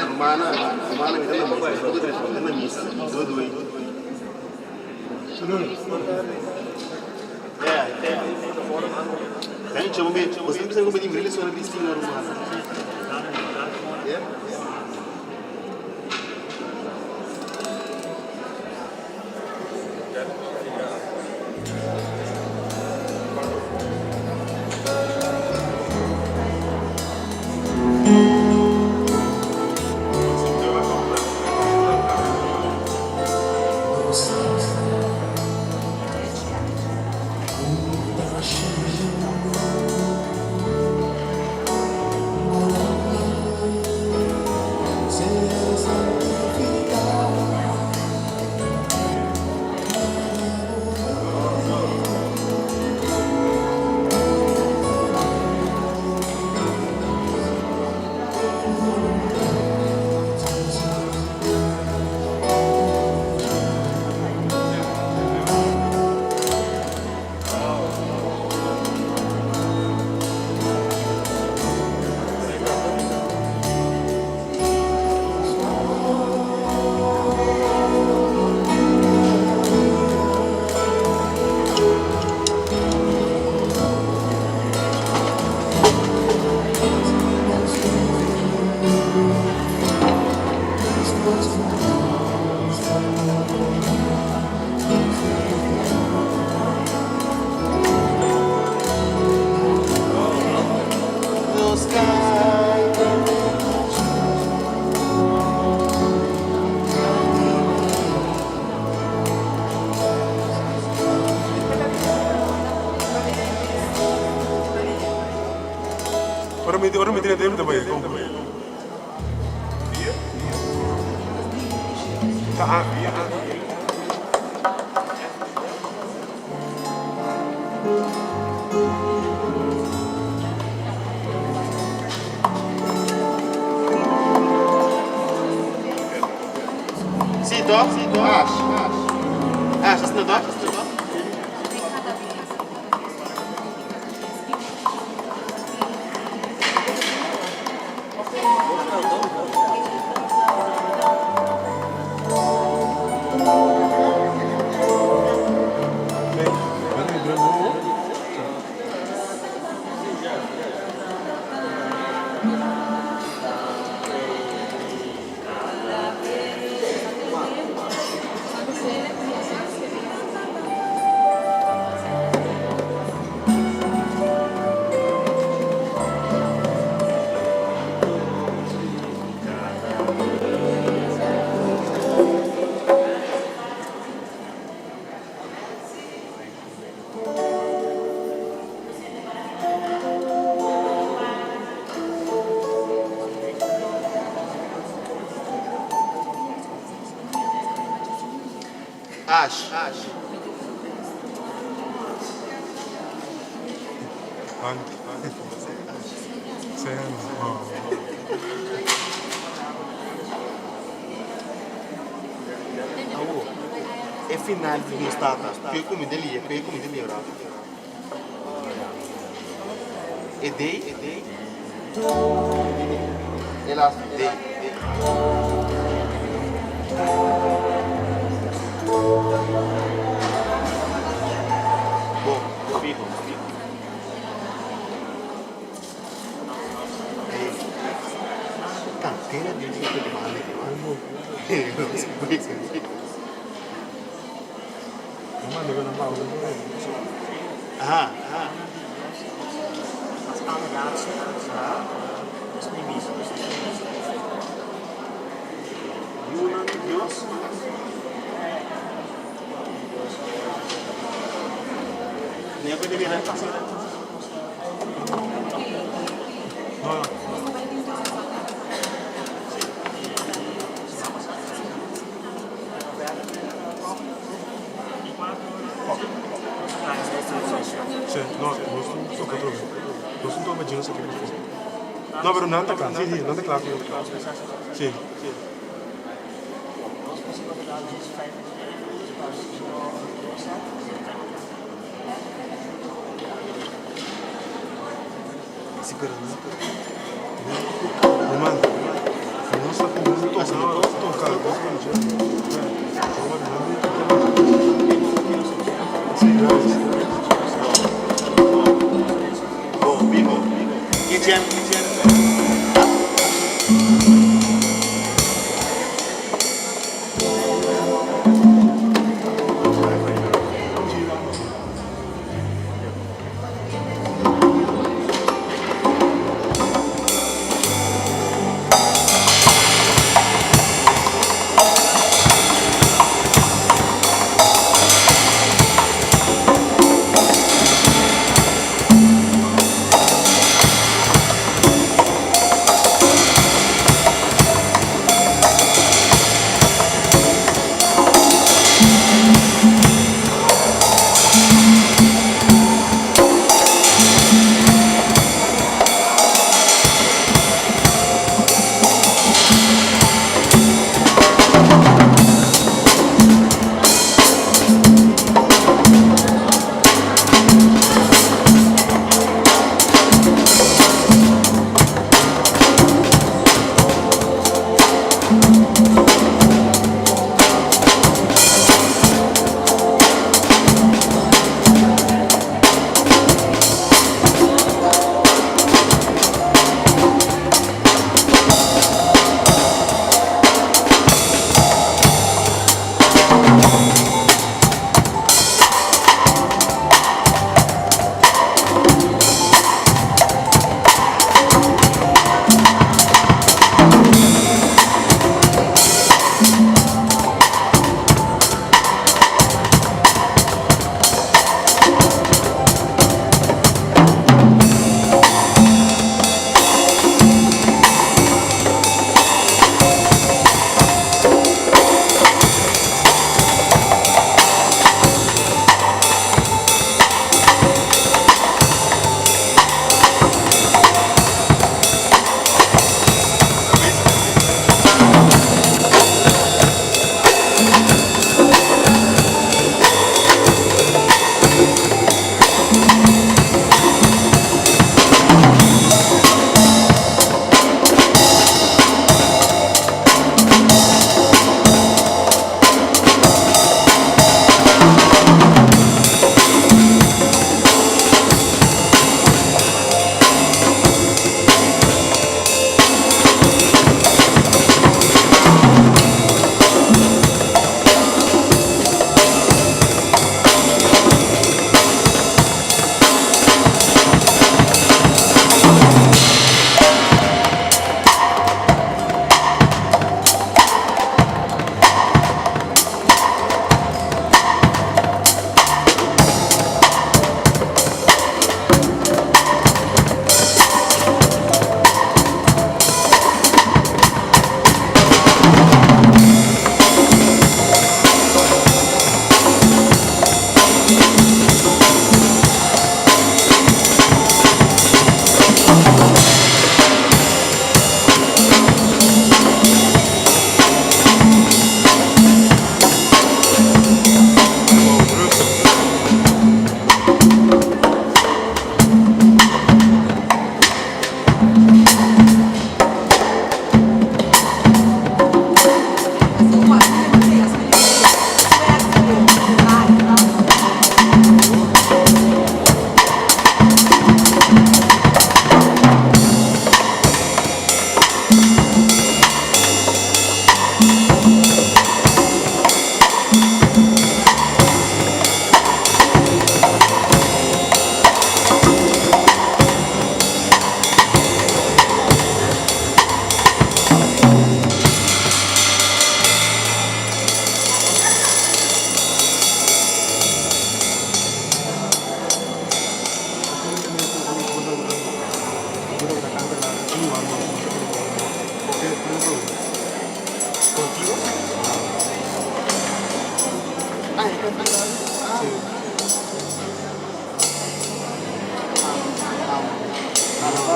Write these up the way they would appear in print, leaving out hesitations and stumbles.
Rumana, rumana, mi ta na misa, mi ta na misa, doei doei. Ora mi ora mi tene tempo ta bai kon. Ta a Sí, toch? Sí, toch? Ash. Ash, dat is het toch? Ash. Ash. Hand. Zijn. Oh. Awo. E final di nos tata. Kue comida lia, kue comida lia ora. E day, e day. E last day. Bom, fijo, fijo. Ei, Cantera di di male. Mama ko na ba? Aha, aha. Als allerlaatste. Dat is niet mis. Dat is niet mis. Yunan Dios. Nee, pwede bilang. No. Nos un toma djino saki pafó. No, pero nan ta kla. Sí, sí, nan ta kla ku. Sí. Sí, pero no. Ruman, nos ta kuminsá toka, toka, nos kuminsá. Sí, gracias. Bon, bibo. Kitchen, kitchen.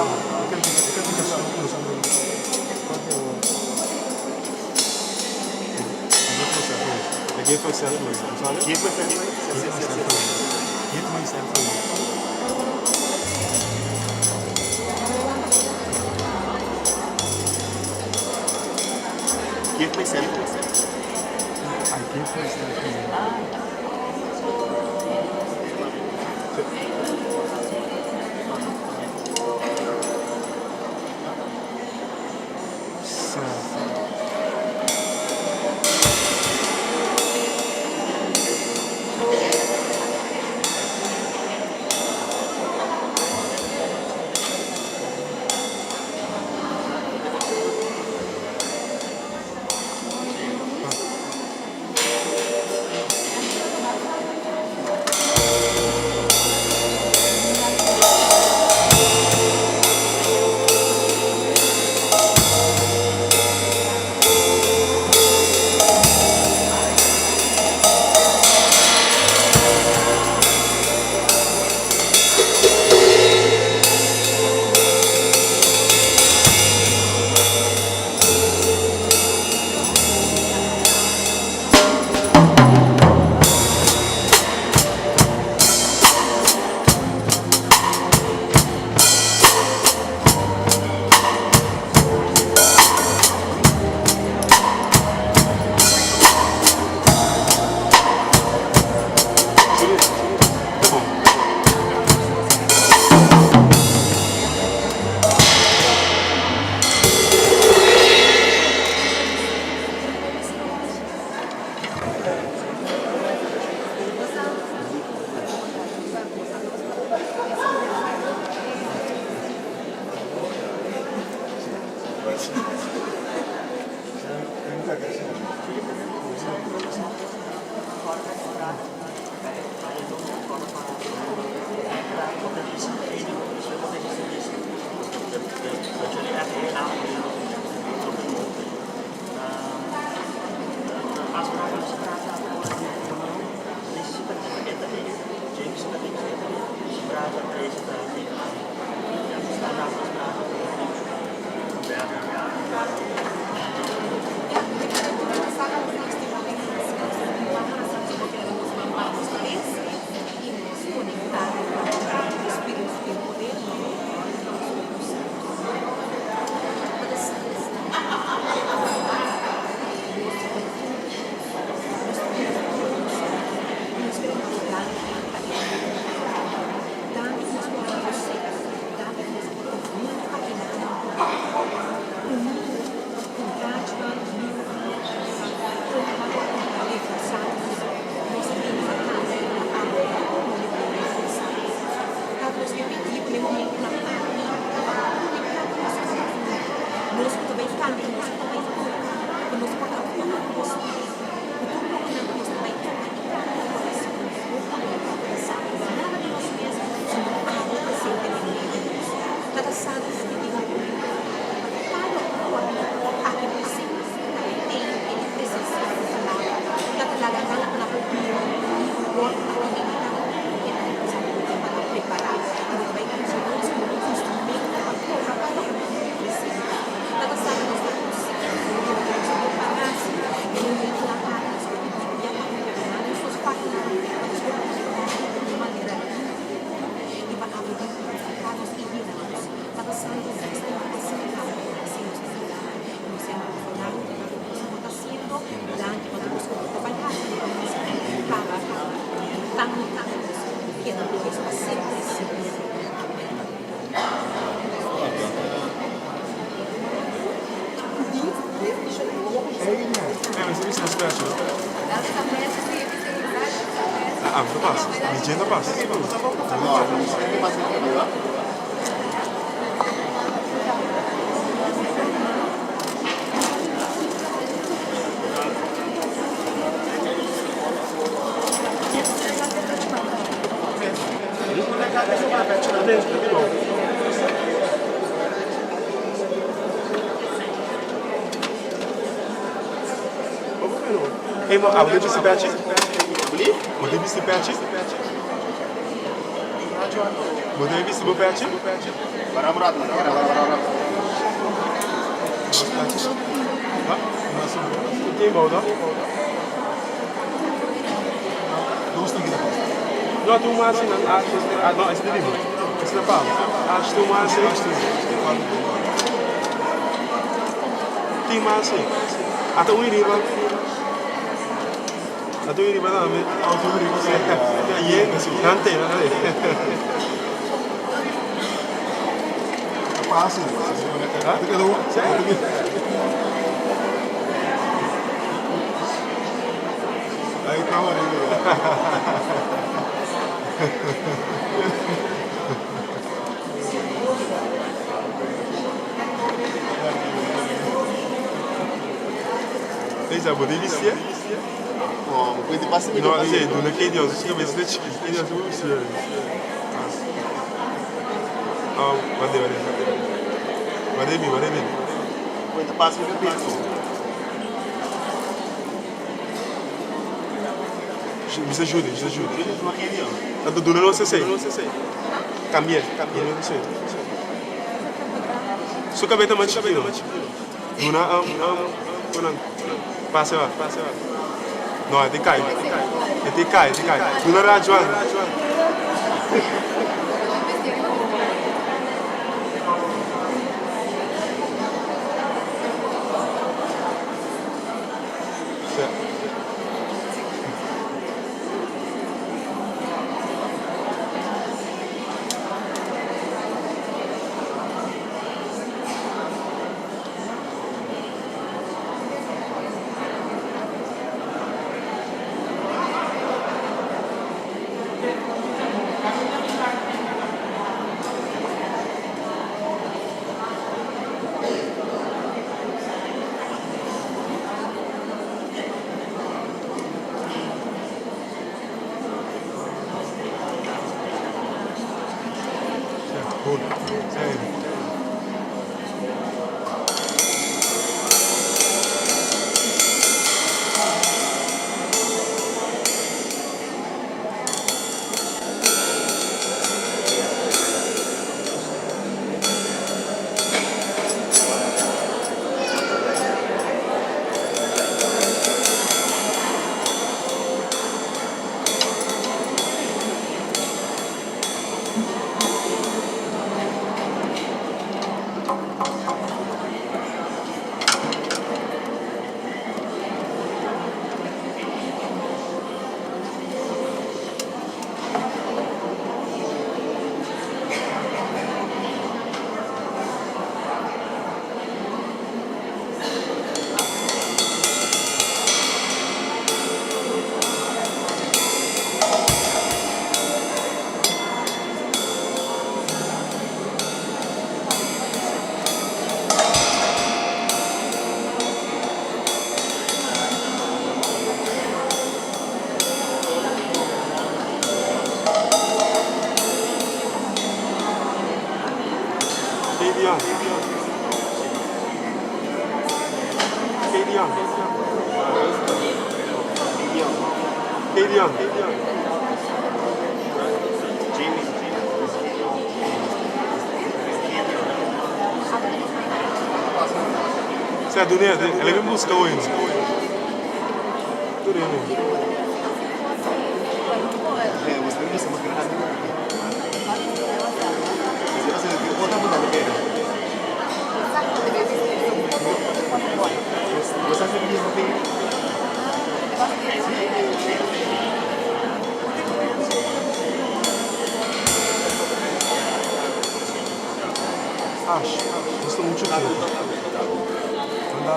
E kantika, e kantika su ku nos a I gave myself away. Sorry? Give myself away. Give myself away. Give myself away. Give myself away. I give myself away. Sa. Sorry, ta bon. Ah, mi ta pas. Mi dje ta pas. Hey, ma abo ta bisti pechi? Bo ta bisti pechi? Bo ta bisti bo pechi? No, tin un mas nan. Ah, no, ese di mi. Ese ta pa. Ah, tin un mas. Tin mas. Ata un riba. Ata un riba tambe. Ah, tin un riba. Ye, nan te, nan te. Fácil. Ha? Aí tá arriba. Deze bo di bisti? Oh, pwede pasa mi. No, sí, duna kay Dios, su cabeza ta chiquito. Kay Dios, bo bisti. Ah, mande, mande. Mande mi, mande mi. Pwede pasa mi piso. Mi sa ajuda, mi sa ajuda. Tanto duna no sei. Cambia, cambia, no sei. Su cabeza mas chiquito. Duna una pasa va, pasa va. No, te cai. Te cai, te cai. Duna Rajuan. Sí. Goed. Sí. Kedian. Kedian. Kedian. Você é do Ned? Ela vem buscar hoje. Durene. Você não sabe grande. Você bota mo na pera. Você sabe mesmo bem. Acho. Gusto mucho tempo. Anda.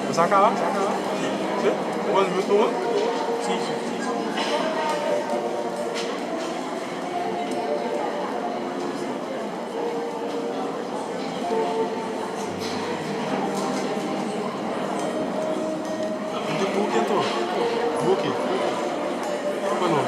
Você acaba? Sim? Quantos minutos? Sí, sí. Hindi buki ito. Buki. Ano?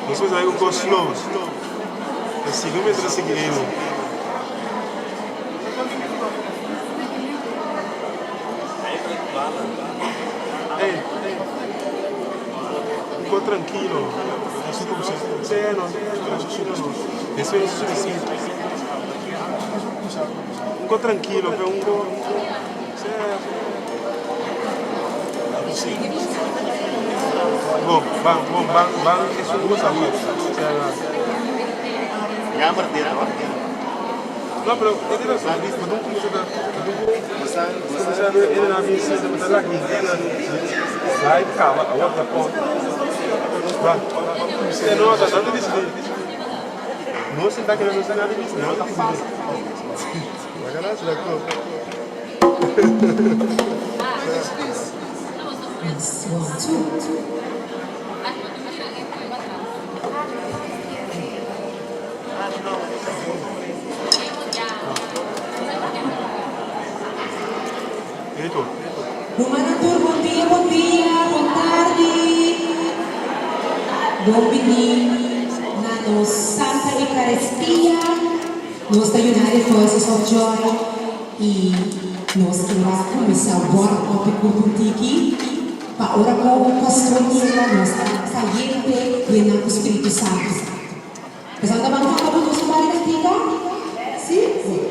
Nos mester bai ku kos slow. Ta sigui mester a sigui eno. Ey, un kos trankilo. Sea no, tranquilo no. Despues nos a subi si. Un kos trankilo, pero un kos, sea. Bon, ban, bon, ban, ban esun ku sa wak. Sea. Jammer dit hoor. No, pero e tin razon. Ma dun kuminsá ta, dun ku kuminsá ta e na bisti, ta lak ideanan bai kaba awor ta pon. Ba, e no, ta nan ta disidí. No sentá keda nos nan ta disidí, nan ta disidí. Laga nan sila ko. Eito. Rumannan tur bon dia bon dia bon tardi bon bini na nos Santa Eucaristia nos ta United Voices of Joy y nos kier a cuminsa warm up e culto un tiki pa ora cu Pastor yega nos ta cayente yena cu Spiritu Santo. Esnan ta ban canta cu nos un par di cantica? Si? Bon.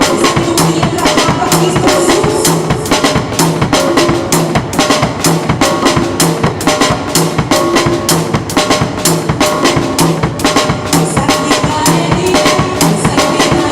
Esaki ta un dia traha pa Cristo Jesus. Esaki ta e dia, esaki ta.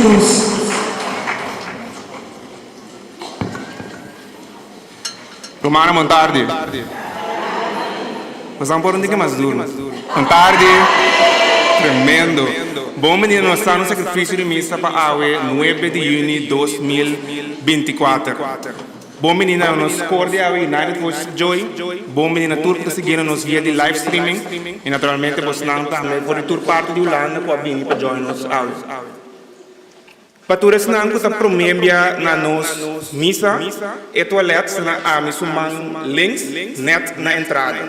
Cruz. Rumannan bon tardi. Nos nan por un tiki mas duro. Bon tardi. Tremendo. Bon bini na nos Santo Sacrificio di Misa pa awe nuebe di juni 2024. Bon bini na nos kor di awe United Voices of Joy. Bon bini na tur ku ta siguiendo nos via di live streaming y naturalmente bosnan tambe for di tur parti di Hulanda ku a bini pa join nos awe. Pa tur esnan ku ta promé bia na nos misa, e tualèt sta na ami su man links, nèt na entrada.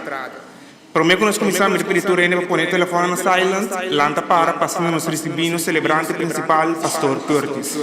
Promé ku nos kuminsá, mi ta pidi tur hende pa pone e telefònnan na silent, lanta para pa asina nos risibí nos selebrante prinsipal, Pastor Curtis.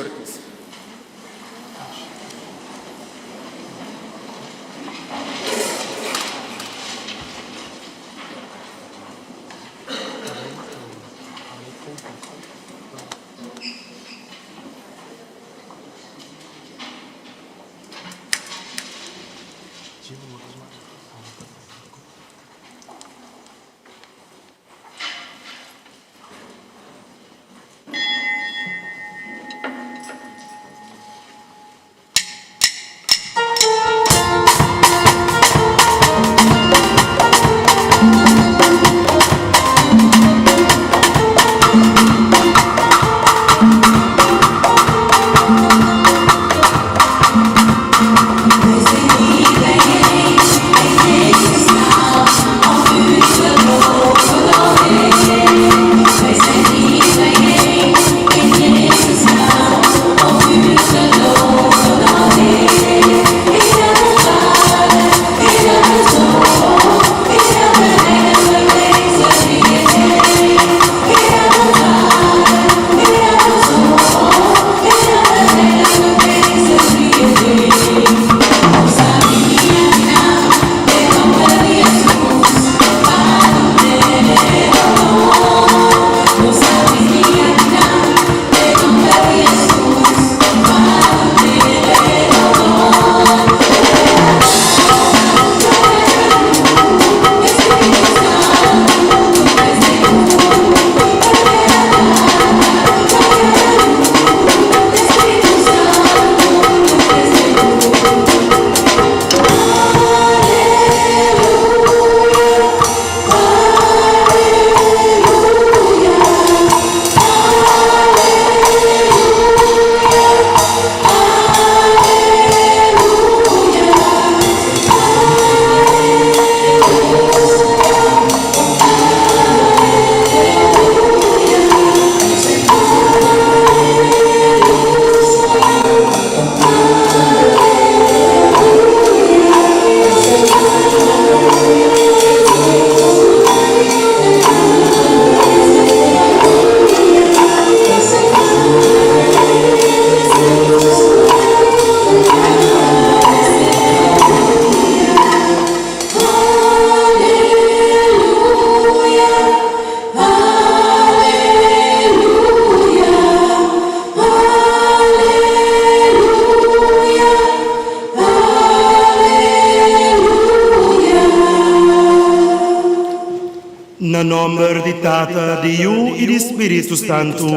Na nomber di Tata, di Yu i di Spiritu Santu.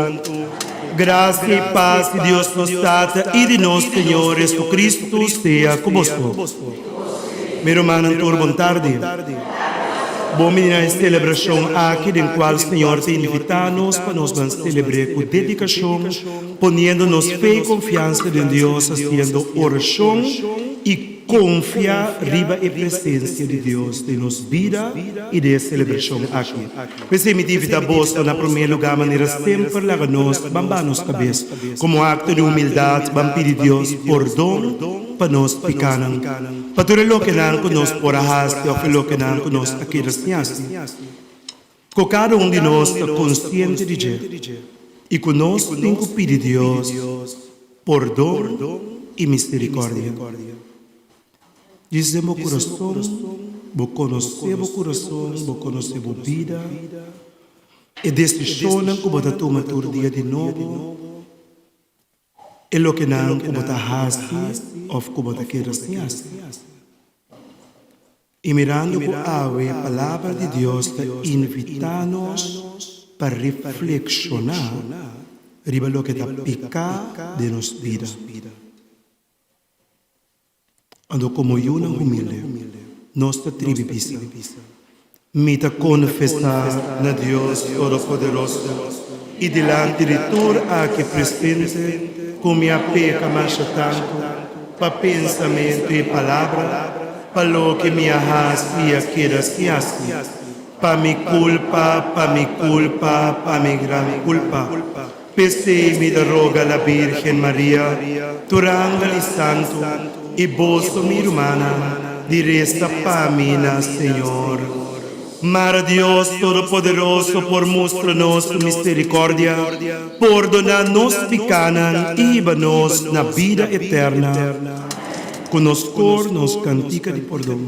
Grasia i pas di Dios nos Tata i di nos Señor Jesucristo sea ku boso. Mi rumannan tur bon tardi. Bon bini na e selebrashon aki den kual Señor ta invitá nos pa nos ban selebr'é ku dedikashon, poniendo nos fe i konfiansa den Dios, hasiendo orashon i Konfia riba e presensia di Dios den nos bida i den e selebrashon aki. P'esei mi ta invitá boso na promé lugá manera semper laga nos ban baha nos kabes komo akto di humildat ban pidi Dios pordon pa nos pikánan, pa tur e lokenan ku nos por a hasi òf e lokenan ku nos a keda sin hasi. Ku kada un di nos ta konsiente di dje i ku nos tin ku pidi Dios pordon i miserikòrdia. Djis den bo kurason, bo konosé bo kurason, bo konosé bo bida, e desishonnan ku bo ta tuma tur dia di nobo, e lokenan ku bo ta hasi òf ku bo ta keda sin hasi. I mirando ku awe Palabra di Dios ta invitá nos pa reflekshoná riba loke ta piká den nos bida. Anto komo yunan humilde, nos ta tribi bisa, Mi ta konfesá na Dios Todopoderoso i dilanti di tur aki presente ku mi a peka masha tantu pa pensamentu i palabra, pa loke mi a hasi i a keda sin hasi, pa mi kulpa, pa mi kulpa, pa mi gran kulpa. P'esei mi ta roga la Birgen Maria, tur angel i santu, i boso mi rumannan, di resa pa mi na Señor. Mara Dios Todopoderoso por mustra nos su misericordia, pordoná nos pikánan i hiba nos na bida eterna. Ku nos kor nos kantika di pordon.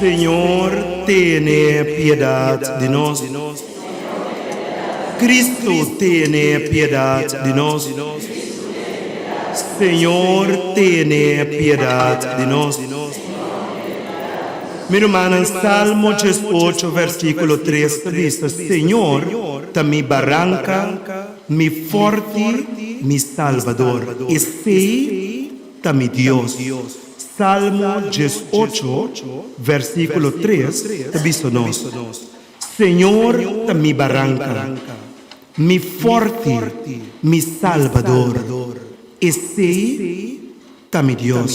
Señor tene piedad di nos. Cristo tene piedad di nos. Señor tene piedad di nos. Mi rumannan, Salmo 18 versículo 3 ta bisa, Señor ta mi baranka, mi forti, mi Salbador. Esei ta mi Dios. Salmo 18 versículo 3 ta bisa nos, Señor ta mi baranka, mi forti, mi Salbador. Esei. ta mi Dios.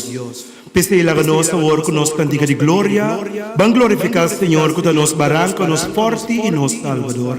P'esei laga nos awor ku nos kantika di gloria, ban glorifiká Señor ku ta nos baranka, nos fòrti i nos Salbador.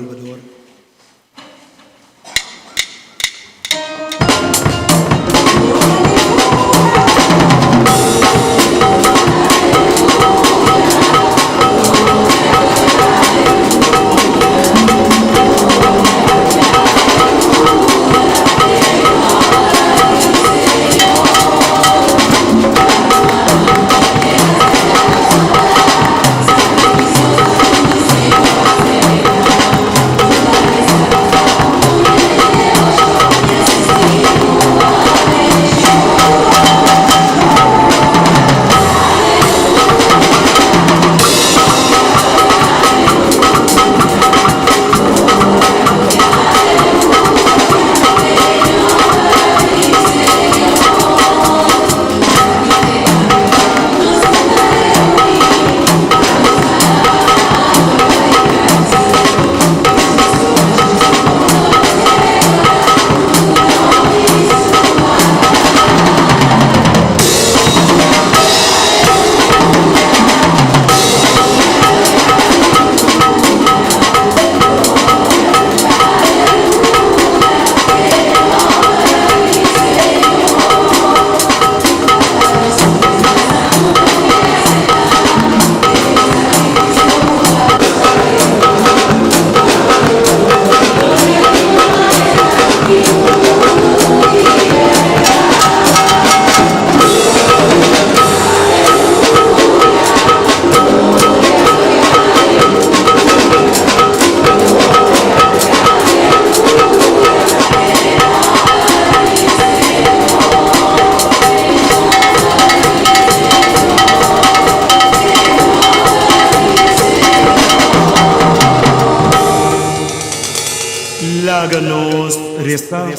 Laga nos resa.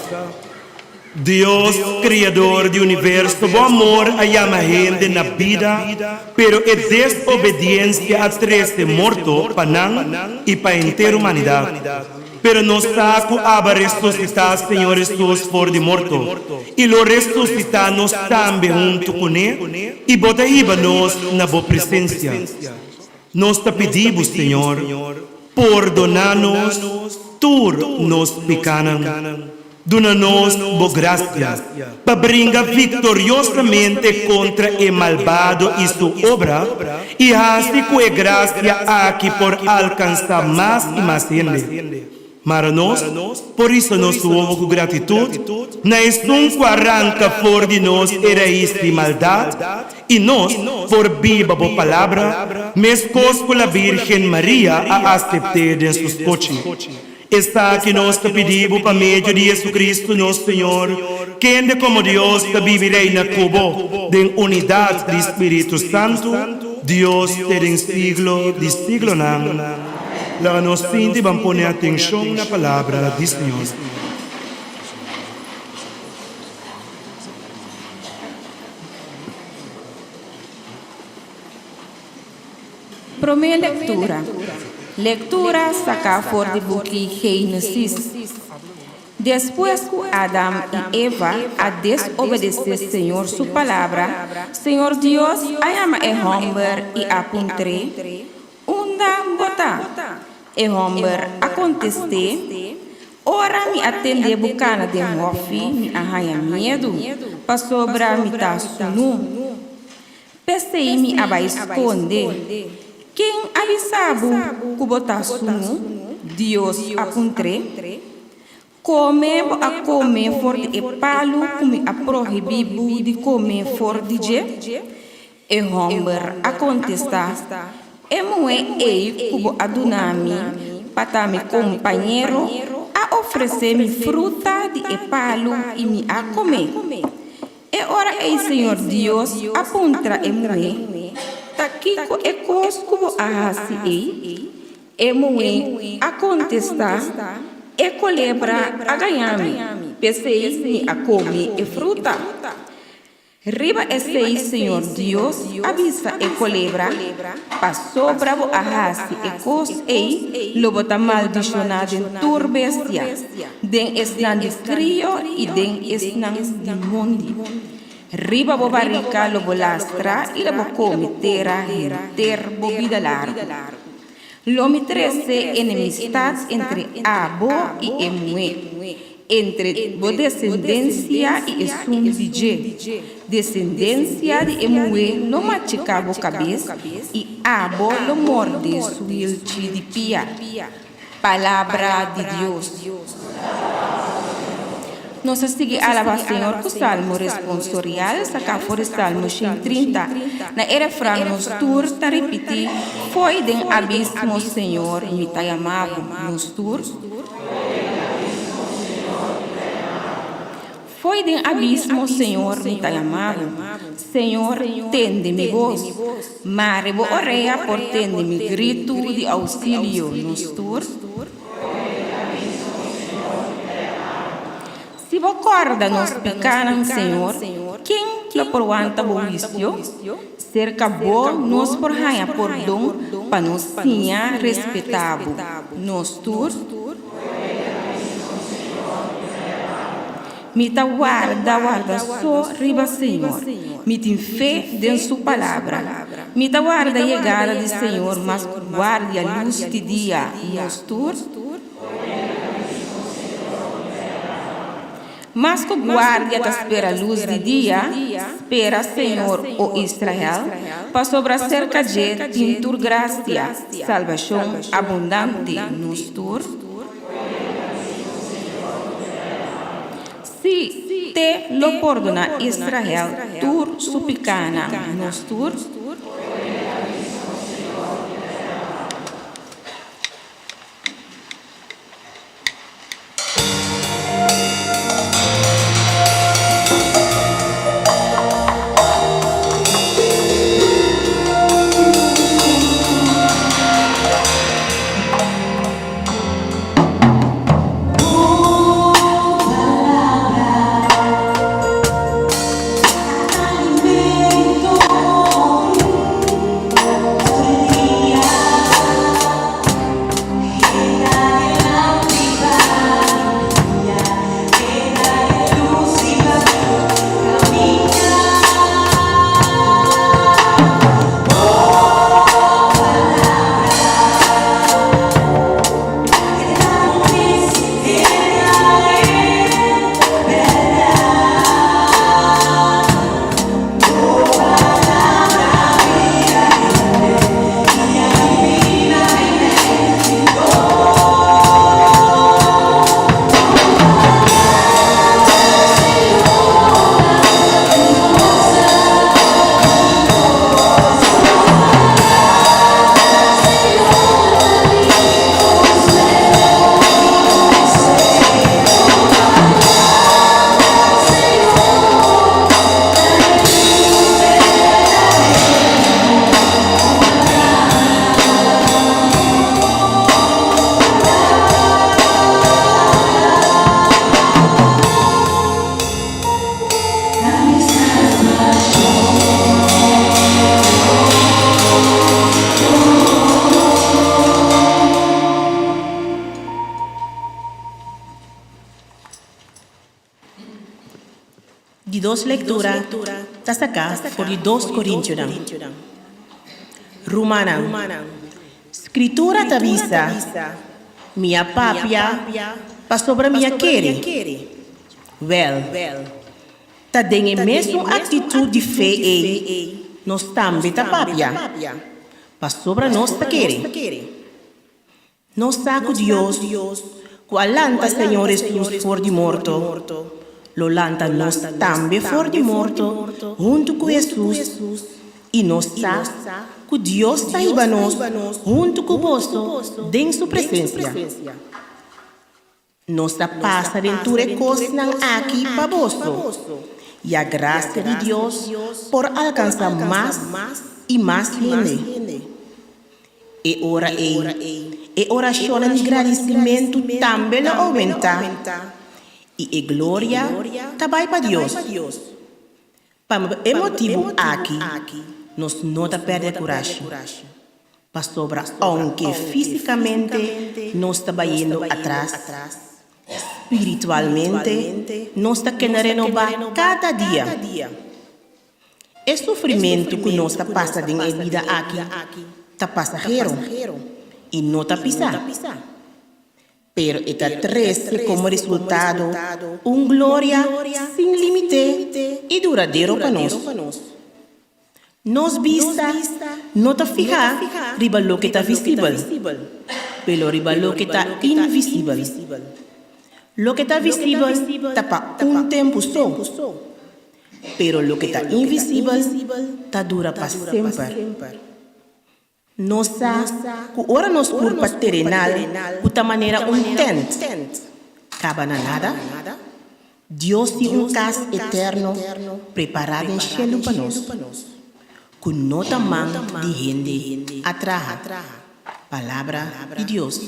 Dios, Kriador di universo, bo amor a yama hende na bida, pero e desobediensia a trese morto pa nan i pa henter humanidat. Pero nos sa ku aba resusitá Señor Hesus for di morto, i lo resusitá nos tambe huntu kuné, i bo ta hiba nos na bo presensia. Nos ta pidi bo, Señor, pordoná nos tur nos pikánan. Duna nos bo grasia pa bringa viktoriosamente kontra e malbado i su obra, i hasi ku e grasia aki por alkansá mas i mas hende. Mara nos por hisa nos wowo ku gratitut na esun ku a ranka for di nos e rais di maldat, i nos por biba bo palabra meskos ku la Birgen Maria a asept'é den su skochi. Esaki nos ta pidi bo pa medio di Jesucristo nos Señor, kende komo Dios ta biba i reina ku bo den unidat di Spiritu Santu, Dios te den siglo di siglonan. Laga nos sinti ban pone atenshon na palabra di Señor. Promé lektura. Lektura saká for di buki Génesis. Despues ku Adam i Eva a desobedesé Señor su palabra, Señor Dios a yama e hòmber i a puntr'é, Unda bo ta? E hòmber a kontest'é, Ora mi a tende bo kana den hòfi, mi a haña miedu, pasobra mi ta sunú. P'esei mi a bai skonde. Ken a bisa bo ku bo ta sunú? Dios a puntr'é. Kome bo a kome for di e palu ku mi a prohibí bo di kome for di dje? E hòmber a kontestá, E muhé ei ku bo a duna mi pa ta mi kompañero a ofresé mi fruta di e palu i mi a kome. E ora ei Señor Dios a puntra e muhé, Ta kiko e kos ku bo a hasi ei? E muhé a kontestá, E kolebra a gañá mi, p'esei mi a kome e fruta. Riba esei Señor Dios a bisa e kolebra, Pasobra bo a hasi e kos ei, lo bo ta maldishoná den tur bestia, den esnan di krio i den esnan di mondi. Riba bo barika lo bo lastra i lo bo kome tera henter bo bida largu. Lo mi trese enemistat entre abo i e muhé, entre bo desendensia i esun di dje. Desendensia di e muhé lo machiká bo kabes i abo lo morde su hilchi di pia. Palabra di Dios. Nos a sigui alabá Señor ku salmo responsorial saká for di Salmo 130. Na e refran nos tur ta ripití, Fo'i den abismo, Señor, mi ta yama bo. Nos tur. Fo'i den abismo, Señor, mi ta yama bo. Señor, tende mi bos. Mare bo orea por tende mi gritu di ousilio. Nos tur. Si bo kòrda nos pikánan, Señor, ken lo por wanta bo huisio? Serka bo nos por haña pordon pa nos siña respetá bo. Nos tur. Mi ta warda, warda so riba Señor. Mi tin fe den su palabra. Mi ta warda yegada di Señor mas ku guardia lus di dia. Nos tur. Mas ku guardia ta spera lus di dia, spera Señor, o Israel, pasobra serka dje tin tur grasia, salbashon abundante. Nos tur. Sí, te lo pordoná Israel tur su pikánan. Nos tur. Di dos lektura ta saká for di dos Korintionan. Rumannan, Skritura ta bisa, Mi a papia pasobra mi a kere. Wèl, ta den e mesun aktitut di fe ei nos tambe ta papia, pasobra nos ta kere. Nos sa ku Dios, ku a lanta Señor Hesus for di morto, lo lanta nos tambe for di morto huntu ku Hesus, i nos sa ku Dios ta hiba nos huntu ku boso den su presensia. Nos ta pasa den tur e kosnan aki pa boso, ya grasia di Dios por alkansá mas i mas hende. E ora ei, e orashonnan di gradisimentu tambe lo oumentá, i e gloria ta bai pa Dios. Pa e motibu aki, nos no ta pèrdè kurashi, pasobra ounke físikamente nos ta bayendo atras, spiritualmente nos ta keda renobá kada dia. E sufrimentu ku nos ta pasa den e bida aki ta pasahero i no ta pisá, pero e ta trese komo resultado un gloria sin límite i duradero pa nos. Nos bista no ta fihá riba loke ta visibel, pero riba loke ta invisibel. Loke ta visibel ta pa un tempu so, pero loke ta invisibel ta dura pa semper. Nos sa ku ora nos kurpa terenal ku ta manera un tènt kaba na nada, Dios tin un kas eterno prepará den shelu pa nos, ku no ta man di hende a traha. Palabra di Dios.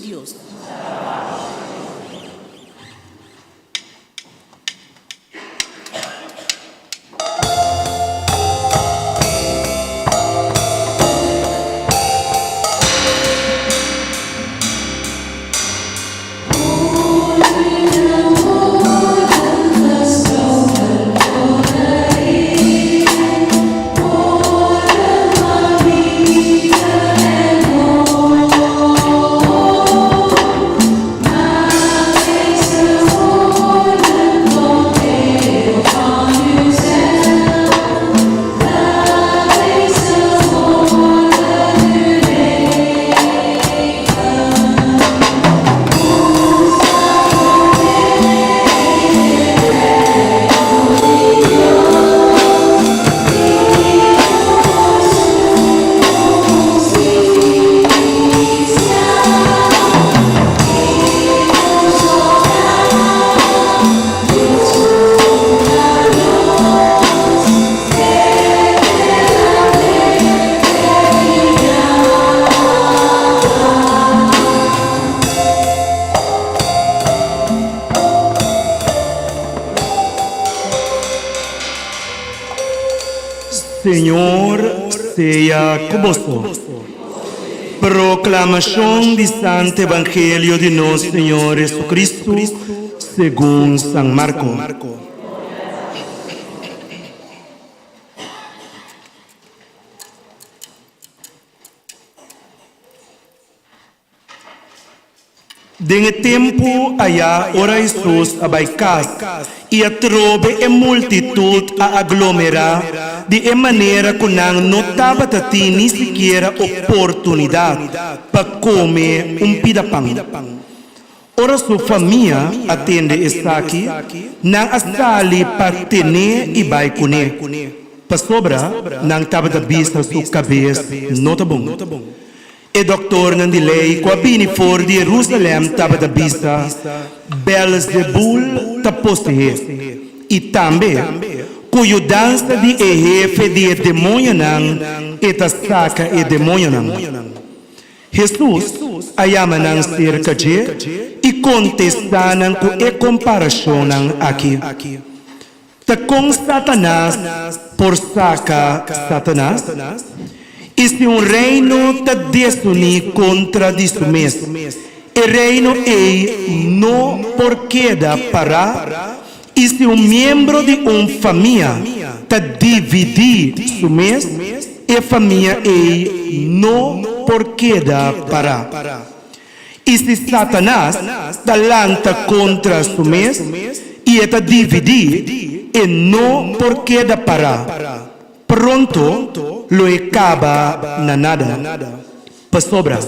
Señor sea ku boso. Proklamashon di Santo Evangelio di nos Señor Jesucristo segun San Marko. Den e tempu ayá ora Hesus a bai kas i a trobe e multitut a aglomerá di e manera ku nan no tabata tin ni sikiera oportunidat pa kome un pida pan. Ora su famia a tende esaki, nan a sali pa ten'é i bai kuné, pasobra nan tabata bisa su kabes no ta bon. E dòktornan di lei ku a bini for di Herusalèm tabata bisa, Bèlzebul ta poseé, i tambe, ku yudansa di e hefe di e demoñonan e ta saka e demoñonan. Hesus a yama nan serka dje i kontestá nan ku e komparashonnan akí, Ta kon Satanas por saka Satanas? I si un reino ta desuní kontra di su mes, e reino ei no por keda pará, i si un miembro di un famia ta dividí su mes, e famia ei no por keda pará. I si Satanas ta lanta kontra su mes i e ta dividí, e no por keda pará. Pronto lo e kaba na nada. Pasobra,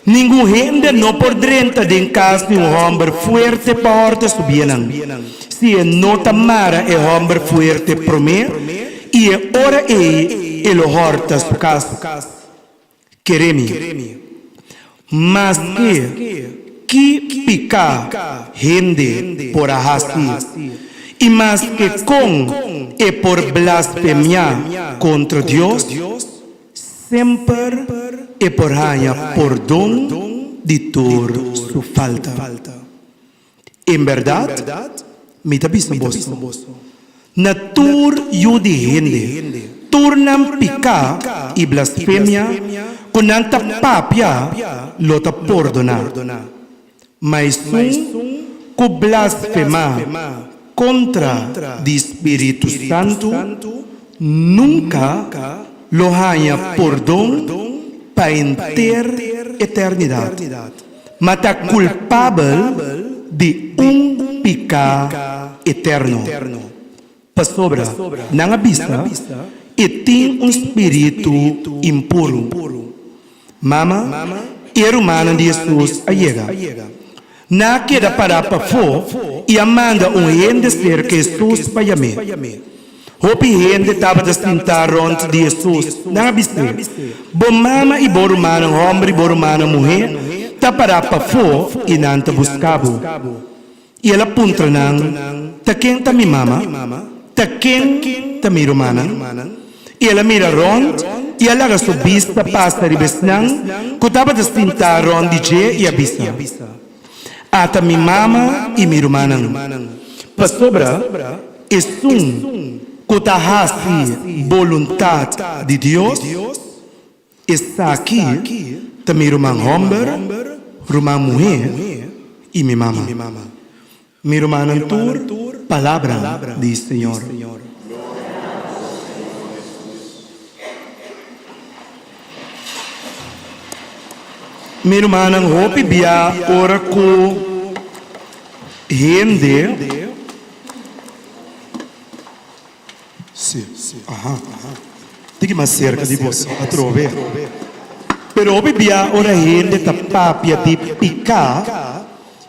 ningun hende no por drenta den kas di un hòmber fuerte pa hòrta su biennan, si e no ta mara e hòmber fuerte promé, i e ora ei e lo hòrta su kas. Kere mi. Maske ki piká hende por a hasi, i maske kon e por blasfemiá kontra Dios, semper e por haña pordon di tur su falta. En bèrdat, mi ta bisa boso, na tur yu di hende, tur nan piká i blasfemia ku nan ta papia lo ta pordoná, ma esun ku blasfemá kontra di Spiritu Santu. nunka lo haña pordon pa henter eternidat, ma ta kulpabel di un piká eterno. Pasobra nan a bisa, E tin un spiritu impuru. Mama i e rumannan di Hesus a yega. Nan a keda pará pafó i a manda un hende serka Hesus pa yam'é. Hopi hende tabata sintá rònt di Hesus. Nan a bis'é, Bo mama i bo rumannan hòmber i bo rumannan muhé ta pará pafó i nan ta buska bo. I el a puntra nan, Ta ken ta mi mama? Ta ken ta mi rumannan? I el a mira rònt i a laga su bista pasa riba esnan ku tabata sintá rònt di dje i a bisa, Ata mi mama i mi rumannan! Pasobra esun ku ta hasi boluntat di Dios, Esaki ta mi ruman hòmber, ruman muhé i mi mama. Mi rumannan tur, palabra di Señor. Mi rumannan hopi bia ora ku hende. Sí, aha. Tiki mas serka di bo atrobe. Pero hopi bia ora hende ta papia di piká,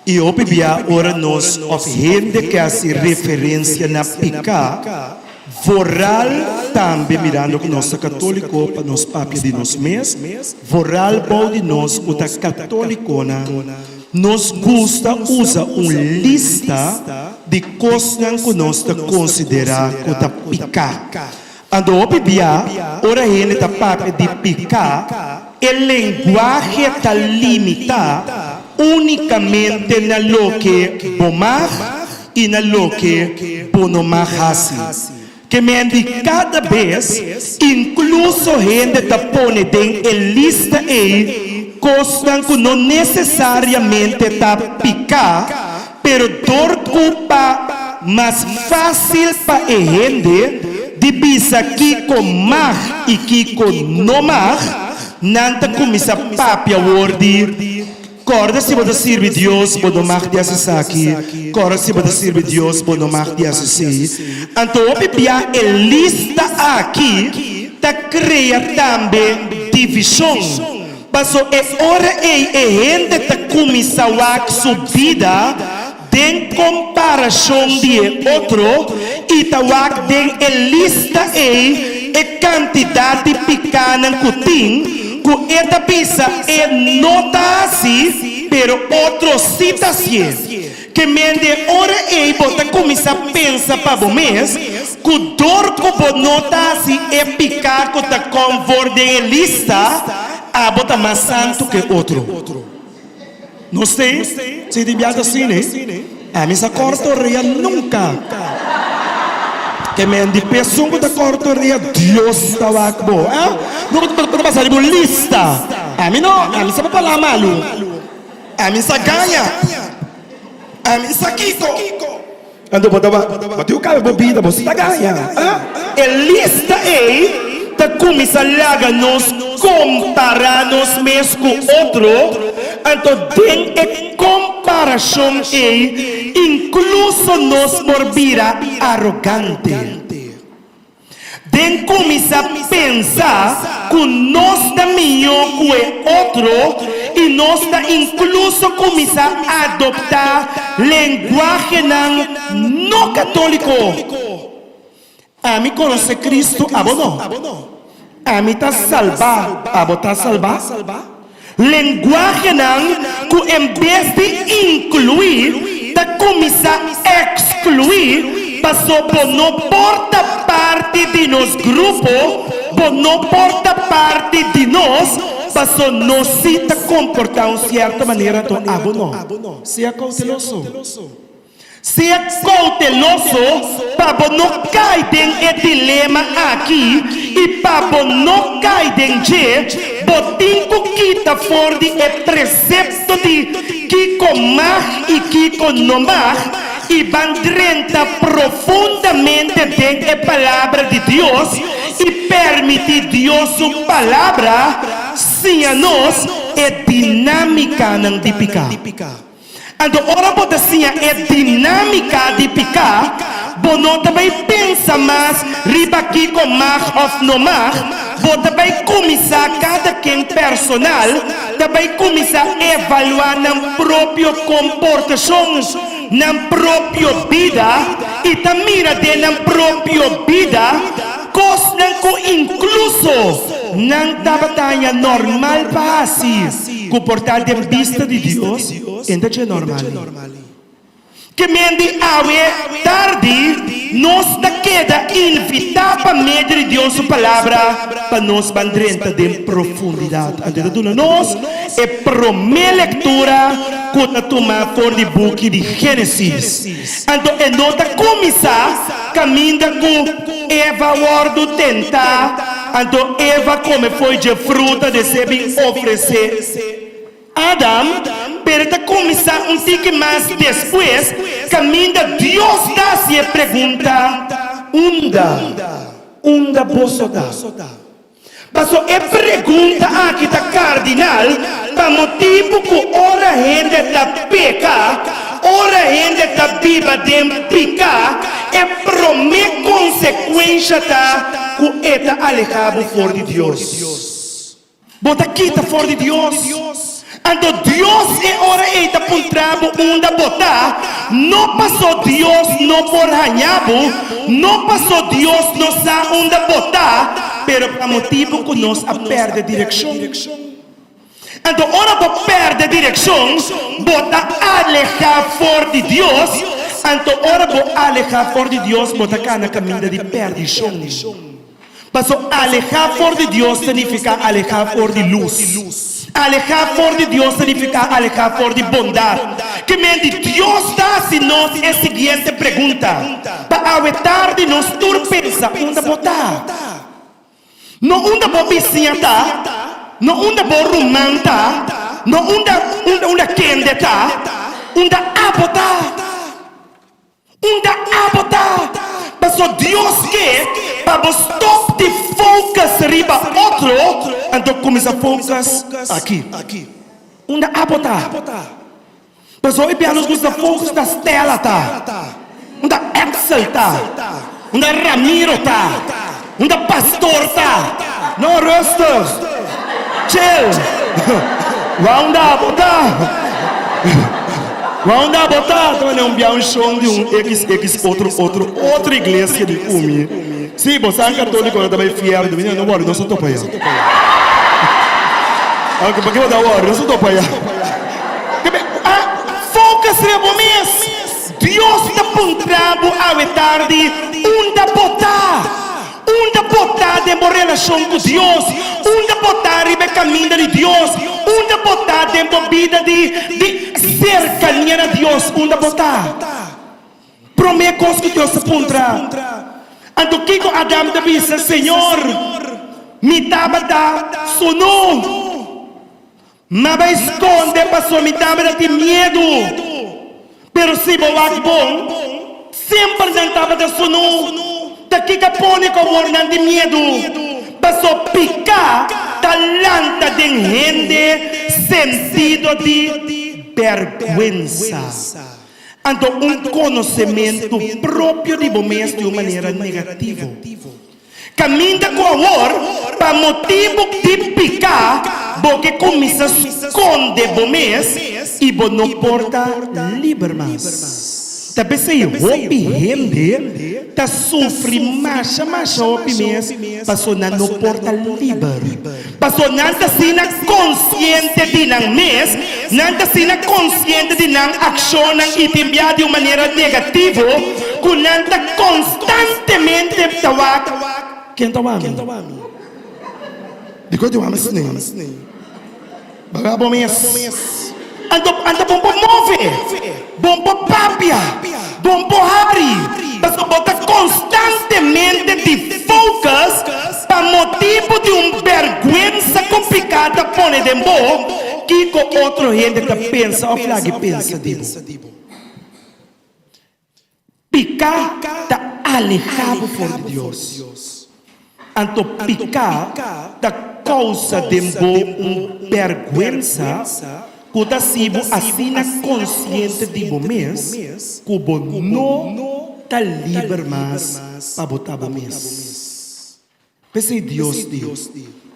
i hopi bia ora nos òf hende ke hasi referensia na piká, vooral tambe mirando ku nos ta katóliko pa nos papia di nos mes, vooral bou di nos ku ta katólikonan, Nos gusta usa un lista di kosnan ku nos ta konsiderá ku ta piká. Anto hopi bia ora hende ta papia di piká, e lenguahe ta limitá únikamente na loke bo mag i na loke bo no mag hasi. Ke men di kada bes, inkluso hende ta pone den e lista ei kosnan ku no nesesariamente ta piká, pero dor ku pa mas fásil pa e hende di bisa kiko mag i kiko no mag, nan ta kuminsá papia wor di Kòrda si bo ta sirbi Dios, bo no mag di hasi esaki, kòrda si bo ta sirbi Dios, bo no mag di hasi esei. Anto hopi bia e lista aki ta krea tambe divishon, paso e ora ei e hende ta kuminsá wak su bida den komparashon di e otro i ta wak den e lista ei e kantidat di pikánan ku tin, ku e ta bisa e no ta hasi, pero otro sí ta hasié. Ke mende e ora ei bo ta kuminsá pensa pa bo mes ku dor ku bo no ta hasi e piká ku ta konfor den e lista, abo ta mas santu ku e otro. Nos te si di biaha cine, ami sa corta orea nunca. Ke men di pesun ku ta corta orea, Dios ta wak bo. Eh? No bo ta pasa riba un lista. Ami no, ami sa papalá malu. Ami sa gaña. Ami sa kiko. Anto bo ta bo tin ku kaba bo bida, bo si ta gaña. E lista ei ta kuminsá laga nos kompará nos mes ku otro, anto den e komparashon ei inkluso nos por bira arogante. Den kuminsá pensa ku nos ta mihó ku e otro i nos ta inkluso kuminsá adoptá lenguahenan no katóliko. Ami konosé Kristu, abo no. Ami ta salbá, abo ta salbá? Lenguahenan ku en bes di inkluí ta kuminsá ekskluí paso bo no por ta parti di nos grupo, bo no por ta parti di nos paso nos sí ta komportá un sierto manera anto abo no. Sea kouteloso. Sea kouteloso pa bo no kai den e dilema aki i pa bo no kai den dje, bo tin ku kita for di e presepto di kiko mag i kiko no mag. i ban drenta profundamente den e Palabra di Dios i permití Dios su Palabra siña nos e dinámikanan di piká. Anto ora bo ta siña e dinámika di piká, bo no ta bai pensa mas riba kiko mag òf no mag, bo ta bai kuminsá kada ken personal ta bai kuminsá evaluá nan propio komportashon, nan propio bida i ta mira den nan propio bida kosnan ku inkluso nan tabata haña normal pa hasi. Ku por ta den bista di Dios, e ta dje normal. Ke men di awe tardi nos ta keda invitá pa medio di Dios su Palabra pa nos ban drenta den profundidat. Anto e ta duna nos e promé lektura ku ta tuma for di buki di Génesis. Anto e no ta kuminsá kaminda ku Eva wòrdu tentá. Anto Eva kome fo'i dje fruta de se bin ofresé Adam, pero e ta kuminsá un tiki mas despues, kaminda Dios ta hasi e pregunta, Unda, unda boso ta? Paso e pregunta aki ta kardinal pa motibu ku ora hende ta peka, ora hende ta biba den piká, e promé konsekuensha ta ku e ta alehá bo for di Dios. Bo ta kita for di Dios. Anto Dios e ora ei ta puntra bo unda bo ta, no pasó Dios no por haña bo, no pasó Dios no sa unda bo ta, pero pa motibu ku nos a pèrdè direkshon. Anto ora bo pèrdè direkshon, bo ta alehá for di Dios, anto ora bo alehá for di Dios, bo ta kana kaminda di pèrdishon. Paso alehá for di Dios ta nifiká alehá for di lus. Alehá for di Dios ta nifiká alehá for di bondat. Ke men di Dios ta hasi nos e siguiente pregunta, Pa awe tardi nos tur pensa unda bo ta? No unda bo bisiña ta, no unda bo ruman ta, no unda unda unda kende ta, unda abo ta. Unda abo ta? Paso Dios ke pa bo stop di focus riba otro anto cuminsa focus aki. Unda abo ta? Paso hopi bia nos gusta focus unda Stella ta, unda Axel ta, unda Ramiro ta, unda pastor ta. No, rustig, chill. Wou unda abo ta? Wou unda abo ta? Ta manera un bia un shon di un XX otro otro otro iglesia di umi. Si, bo sa católico nan ta bai fierno, mi no worry, nos a topa ya. Ok, paki bo ta worry, nos a topa ya. Focus riba bo mes. Dios ta puntra bo awe tardi unda bo ta. Unda bo ta den bo relashon ku Dios? Unda bo ta riba e kaminda di Dios? Unda bo ta den bo bida di di serkania na Dios? Unda bo ta? Promé kos ku Dios ta puntra. Anto kiko Adam ta bisa? Señor, mi tabata sunú. M'a bai skonde pasobra mi tabata tin miedu. Pero si bo wak bon, semper nan tabata sunú. Ta kiko a pone ku awor nan tin miedu? Paso piká ta lanta den hende sentido di bèrgwensa. Anto un konosementu propio di bo mes di un manera negativo. Kaminda ku awor, pa motibu di piká, bo ke kuminsá skonde bo mes i bo no por ta liber mas. Ta p'esei hopi hende ta sufri masha masha hopi mes paso nan no por ta liber. Paso nan ta asina konsiente di nan mes, nan ta asina konsiente di nan akshonnan i tin bia di un manera negativo ku nan ta konstantemente ta wak, Ken ta wak mi? Dikon ti wak mi asina? Baga bo mes. Anto anto bon por move, bon por papia, bon por hari, pasobra bo ta konstantemente di focus pa motibu di un bèrgwensa ku piká ta pone den bo, kiko otro hende ta pensa òf lag'i pensa di bo. Piká ta alehá bo for di Dios. Anto piká ta kousa den bo un bèrgwensa ku ta hasi bo asina konsiente di bo mes ku bo no ta liber mas pa bo ta bo mes. P'esei Dios di,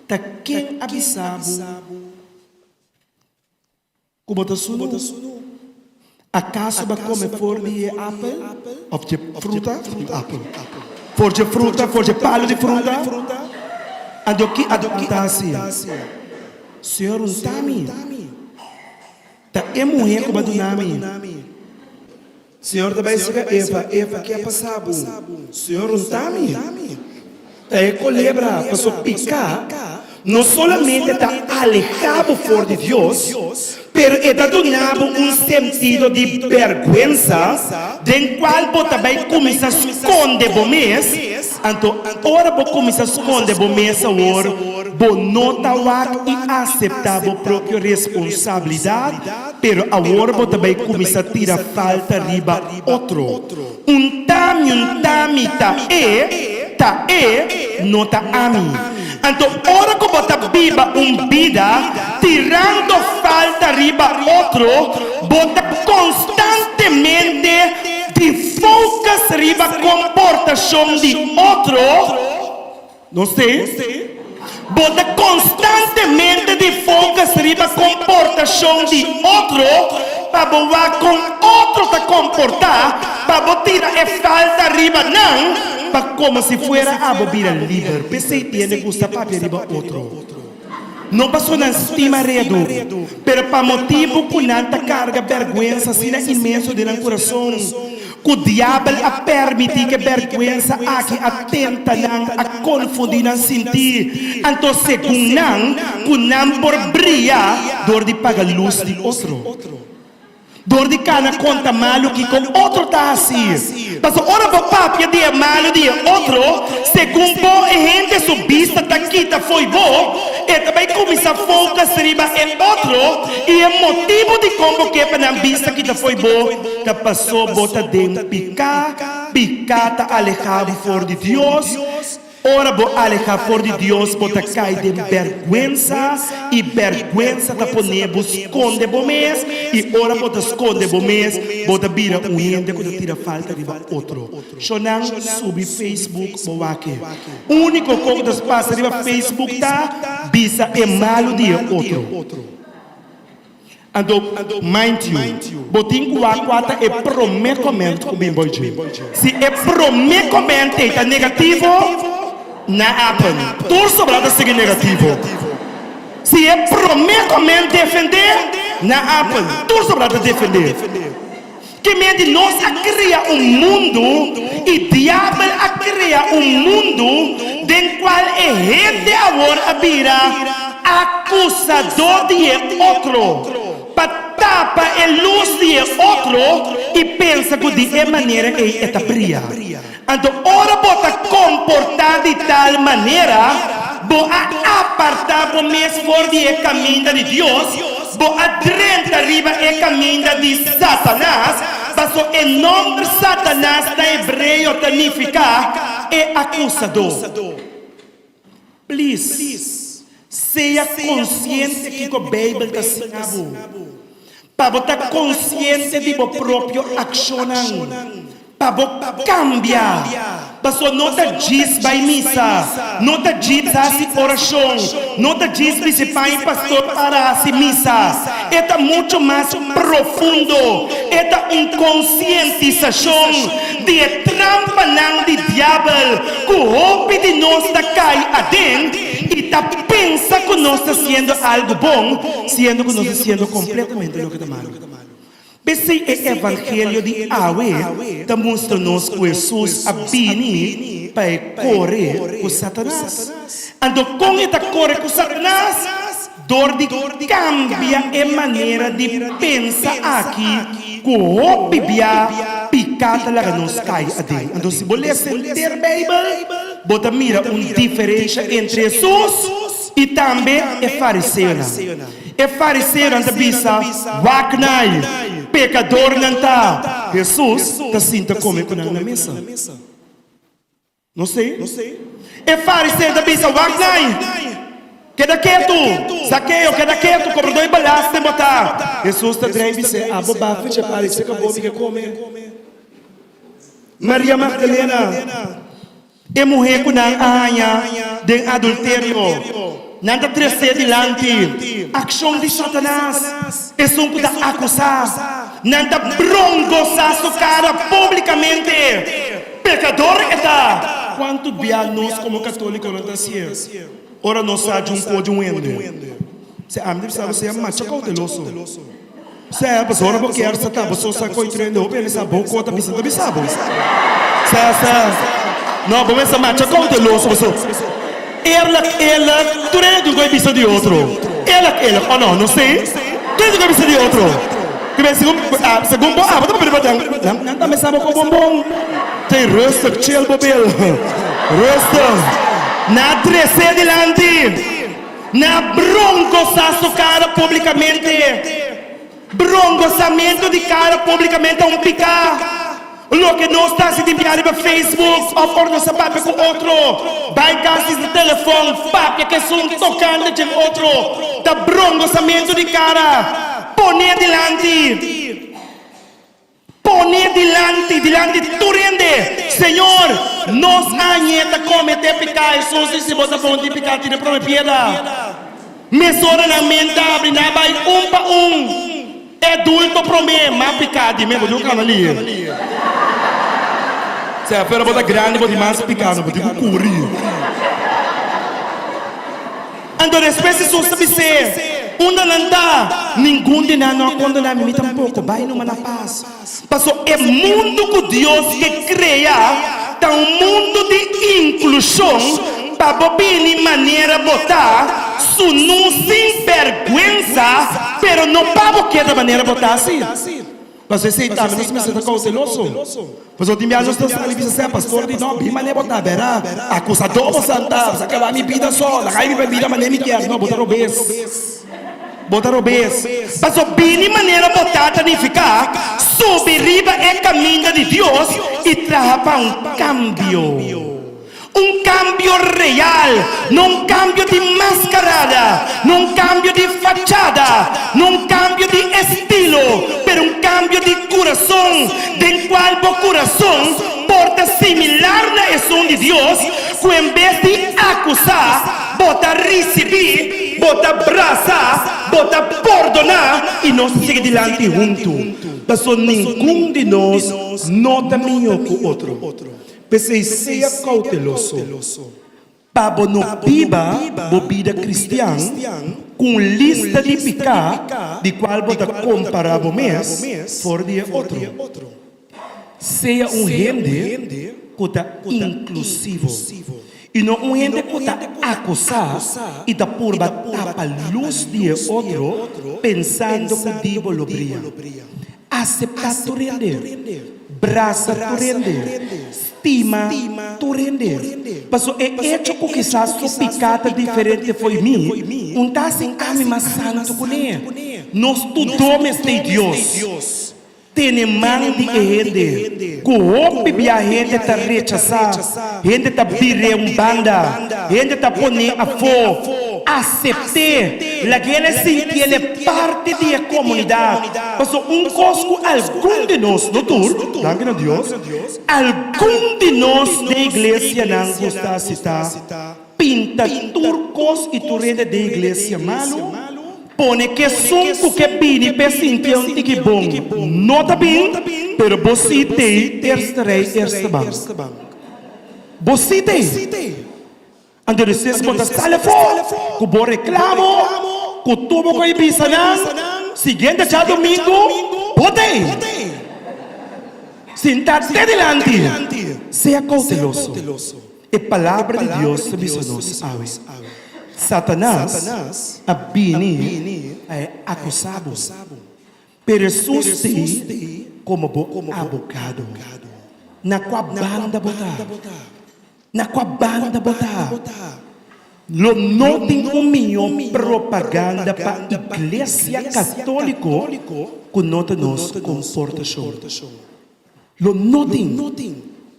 Ta ken a bisa bo Ku bo ta sunu? Akaso bo a kome for di e apel òf dje fruta? Apel. For dje fruta, for dje palu di fruta? Anto ki Adam ta hasi? Señor unta mi. Ta e muhé ku bo a duna mi. Señor ta bai sega Eva, Eva, ke a pasa bo? Señor unta mi. Ta e kolebra, paso piká no solamente ta alehá bo for di Dios, pero e ta duna bo un sentido di bèrgwensa den kual bo ta bai kuminsá skonde bo mes. Anto ora bo kuminsá skonde bo mes awor, bo no ta wak i aseptá bo propio responsabilidat. Pero awor bo ta bai kuminsá tira falta riba otro. Un ta mi, un ta mi, ta e, ta e, no ta ami. Anto ora ku bo ta biba un bida tirando falta riba otro, bo ta konstantemente di focus riba komportashon di otro. No sé. Bo ta konstantemente di focus riba komportashon di otro pa bo wak kon otro ta komportá pa bo tira e falta riba nan pa komo si fuera abo bira liber. P'esei tiende gusta papia riba otro. No pasobra nan stima redu, pero pa motibu ku nan ta karga bèrgwensa asina inmenso den nan kurason, ku diabel a pèrmití ku e bèrgwensa aki a tenta nan, a konfundí nan sintí, anto segun nan, ku nan por bria dor di paga lus di otro. Dor di kana konta malu kiko otro ta hasi. Pasobra ora bo papia di e malu di e otro, segun bo e hende su bista ta kita fo'i bo, e ta bai kuminsá focus riba e otro i e motibu dikon bo ke pa nan bista kita fo'i bo ta paso bo ta den piká, piká ta alehá bo for di Dios. Ora bo alehá for di Dios, bo ta kai den bèrgwensa, i bèrgwensa ta pone bo skonde bo mes, i ora bo ta skonde bo mes, bo ta bira un hende ku ta tira falta riba otro. Shonnan, subi Facebook bo wak e. Úniko kos ku ta pasa riba Facebook ta bisa e malu di e otro. Anto, mind you, bo tin ku wak kua ta e promé comment ku bin boy dje. Si e promé comment ei ta negativo, na happen. Tur sobrá ta sigui negativo. Si e promé comment defendé, na happen. Tur sobrá ta defendé. Ke men di nos a krea un mundu i diabel a krea un mundu den kual e hende awor a bira akusadó di e otro pa tapa e lus di e otro i pensa ku di e manera ei e ta bria. Anto ora bo ta komportá di tal manera, bo a apartá bo mes for di e kaminda di Dios, bo a drenta riba e kaminda di Satanas, paso e nòmber Satanas na hebreo ta nifiká e akusadó. Please, sea konsiente kiko Beibel ta siña bo. Pa bo ta konsiente di bo propio akshonnan. Pa bo kambia. Paso no ta djis bai misa, no ta djis hasi orashon, no ta djis bisi pan i pastor para hasi misa. E ta mucho mas profundo. E ta un konsientisashon di e trampanan di diabel ku hopi di nos ta kai aden i ta pensa ku nos ta hasiendo algu bon, siendo ku nos ta hasiendo kompletamente loke ta malu. P'esei e evangelio di awe ta mustra nos ku Hesus a bini pa e kore ku Satanas. Anto kon e ta kore ku Satanas? Dor di kambia e manera di pensa aki ku hopi bia piká ta laga nos kai aden. Anto si bo lesa henter Beibel, bo ta mira un diferensha entre Hesus i tambe e fariseonan. E fariseonan ta bisa, Wak nai! Pekadornan ta. Hesus ta sinta kome ku nan na mesa. No sé. E fariseo ta bisa, Wak nai! Keda ketu! Zakeo, keda ketu! Kobradó di belasting bo ta! Hesus ta drei bis'é, Abo ba ficha parisé ku abo mi ke kome. Maria Magdalena, e muhé ku nan a haña den adulterio, nan ta tres'é dilanti. Akshon di Satanas, esun ku ta akusá. Nan ta brongosá su kara públikamente. Pekador e ta! Kuantu bia nos komo katólikonan ta hasié ora nos sa djun ko djun hende? Se ami ta bisa bo sea macha kouteloso. Sea, pasobra ora bo kier sa ta bo so sa koi trende hopi hende sa bo ko ta bisa ta bisa bo. Sea, sea. No, bo mester macha kouteloso pasobra eerlijk eerlijk tur hende tin ku e bisa di otro. Eerlijk eerlijk, o no? No si? Tur hende tin ku e bisa di otro. Kiben segun segun bo abo ta papia riba nan, nan nan tambe sa bo ko bon bon. Tei rustig, chill bo bil. Rustig. Na trese dilanti. Na brongosá su kara públikamente. Brongosamentu di kara públikamente ta un piká. Loke nos ta hasi tin bia riba Facebook òf ora nos ta papia ku otro, bai kas di telefòn papia ku esun tokante dje otro, ta brongosamentu di kara. Pone dilanti. Pone dilanti, dilanti tur hende, Señor, nos a hañ'é ta kometé piká. Hesus di, Si bo ta bon di piká, tira e promé piedra. Mesora nan mente a abri, nan a bai un pa un. E adulto promé, Ma piká di mi, bo tin ku kana lihe. Sea, pero bo ta grandi, bo tin mas piká, no bo tin ku kuri. Anto despues Hesus ta bis'é, Unda nan ta? Ningun di nan no a kondená mi, mi tampoko. Bai numa na pas. Pasobra e mundu ku Dios ke krea ta un mundu di inklushon pa bo bini manera bo ta, sunú sin bèrgwensa, pero no pa bo keda manera bo ta así. Pasobra esei tambe nos mester ta kouteloso. Pasobra tin biaha nos ta sali bisa sea pastor di no, bin manera bo ta bera, akusadó bo santa, bo sa kaba mi bida so, laga mi biba mi bida manera mi kier. No, bo ta robes. Bo ta robes. Pasobra bini manera bo ta ta nifiká subi riba e kaminda di Dios i traha pa un kambio. Un kambio real, no un kambio di maskarada, no un kambio di fachada, no un kambio di estilo, pero un kambio di kurason, den kual bo kurason por ta similar na esun di Dios, ku en bes di akusá, bo ta risibí, bo ta brasa, bo ta pordoná, i nos ta sigui dilanti huntu, pasobra ningun di nos no ta mihó ku otro. P'esei sea kouteloso pa bo no biba bo bida kristian ku un lista di piká di kual bo ta kompará bo mes for di e otro. Sea un hende ku ta inklusivo i no un hende ku ta akusá i ta purba tapa lus di e otro pensando ku di bo lo bria. Aseptá tur hende, brasa tur hende, stima tur hende. Pasobra e echo ku kisas su piká ta diferente fo'i mi, un ta hasi ami mas santu kuné. Nos tur do mester Dios tene man di e hende ku hopi bia hende ta rechasá, hende ta bir'é un banda, hende ta pon'é afó. Asept'é, lag'el e sinti el e parti di e komunidat. Pasobra un kos ku algun di nos, no tur, danki na Dios, algun di nos den iglesianan gusta hasi ta pinta tur kos i tur hende den iglesia malu, pone k'esun ku ke bini p'e sinti e un tiki bon no ta bin, pero bo si t'ei eerste rij eerste bank. Bo si t'ei. Anto despues bo ta sali afó ku bo reklamo ku tur bo koe bisa nan, siguiente djadumingu bo ta ei. Sinta te dilanti, sea kouteloso. E Palabra di Dios ta bisa nos awe, Satanas a bini pa e akusá bo, pero Hesus ta ei komo bo abogado. Na kua banda bo ta? Na kua banda bo ta? Lo no tin un mihó propaganda pa Iglesia Katóliko ku no ta nos komportashon. Lo no tin.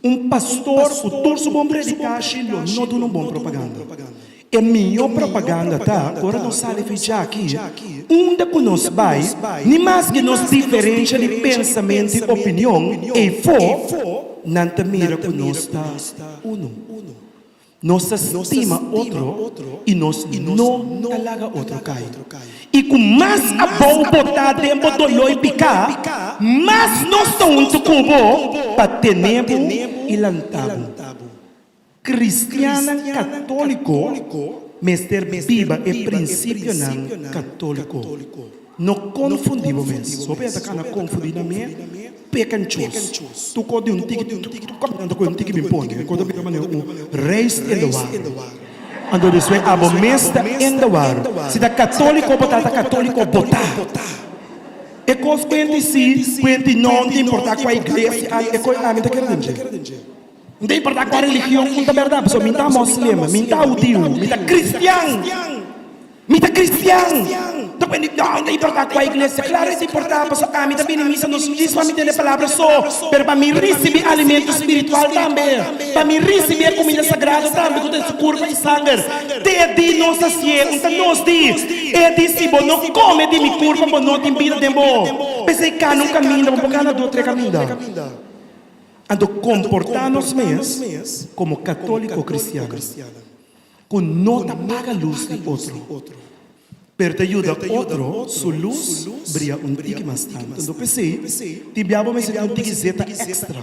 Un pastor ku tur su bon predikashi lo no duna un bon propaganda. E mihó propaganda ta ora nos sali fi djaki, unda ku nos bai, ni maske nos diferensha di pensamentu i opinion, eifó nan ta mira ku nos ta unu. Nos ta stima otro i nos no ta laga otro kai. I ku mas abou bo ta den bo doló i piká, mas nos ta huntu ku bo pa tene bo i lanta bo. Kristiannan katóliko mester biba e prinsipionan katóliko. No konfundí bo mes. Hopi hende ta kana konfundí nan mes. Pekan chos. Tu ko di un tiki, tu kaminando ku un tiki bin pone. Ko ta bira manera un rijst in de war. Anto despues abo mes ta in de war. Si ta katoliko bo ta, ta katoliko bo ta. E kos kuenti si, kuenti no, no ta importa kua iglesia ai, e kos ami ta kere den dje. No ta importa kua religion un ta bèrdat, pasobra mi ta moslim, mi ta hudiu, mi ta kristian. Mi ta cristian! Ta cuenta di, no, no ta importa cua iglesia. Claro e ta importa, pasobra ami ta bini misa no djis pa mi tende palabra so, pero pa mi ricibi alimento spiritual tambe, pa mi ricibi e cuminda sagrado tambe cu ta su curpa y sanger. Te di nos hacié, un ta nos di. E di, si bo no come di mi curpa, bo no tin bida den bo. P'esei cana un caminda, bo por cana dos, tres caminda. Anto comporta nos mes como catolico cristiano. Ku no ta paga lus di otro, pero ta yuda otro su lus bria un tiki mas tantu. Anto p'esei, tin bia bo mester tin un tiki zeta èkstra.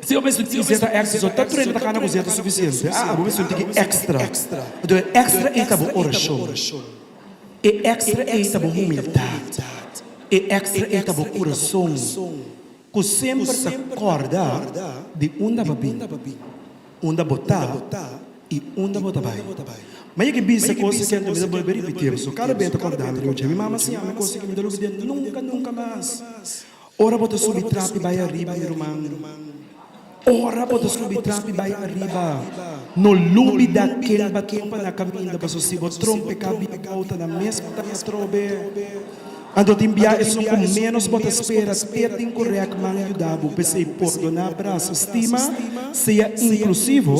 Si bo mester un tiki zeta èkstra, so ta tur hende ta gana ku zeta sufisiente. Aa, bo mester un tiki èkstra. Anto e èkstra ei ta bo orashon. E èkstra ei ta bo humildat. E èkstra ei ta bo kurason. Ku semper ta kòrda di unda bo bin, unda bo ta i unda bo ta bai. Ma yega bisa kos aki anto mi ta bolbe ripitié pasobra kada bes ta kòrda mi riba dje. Mi mama siña mi kos aki mi ta lubid'é nunka nunka mas. Ora bo ta subi trapi bai ariba mi ruman, ora bo ta subi trapi bai ariba, no lubida ken bo topa na kaminda pasobra si bo trompeká bia bou ta na mes bo ta atrobe. Anto tin bia esun ku ménos bo ta spera te tin ku rèk man yuda bo. P'esei pordoná, brasa, stima, sea inklusivo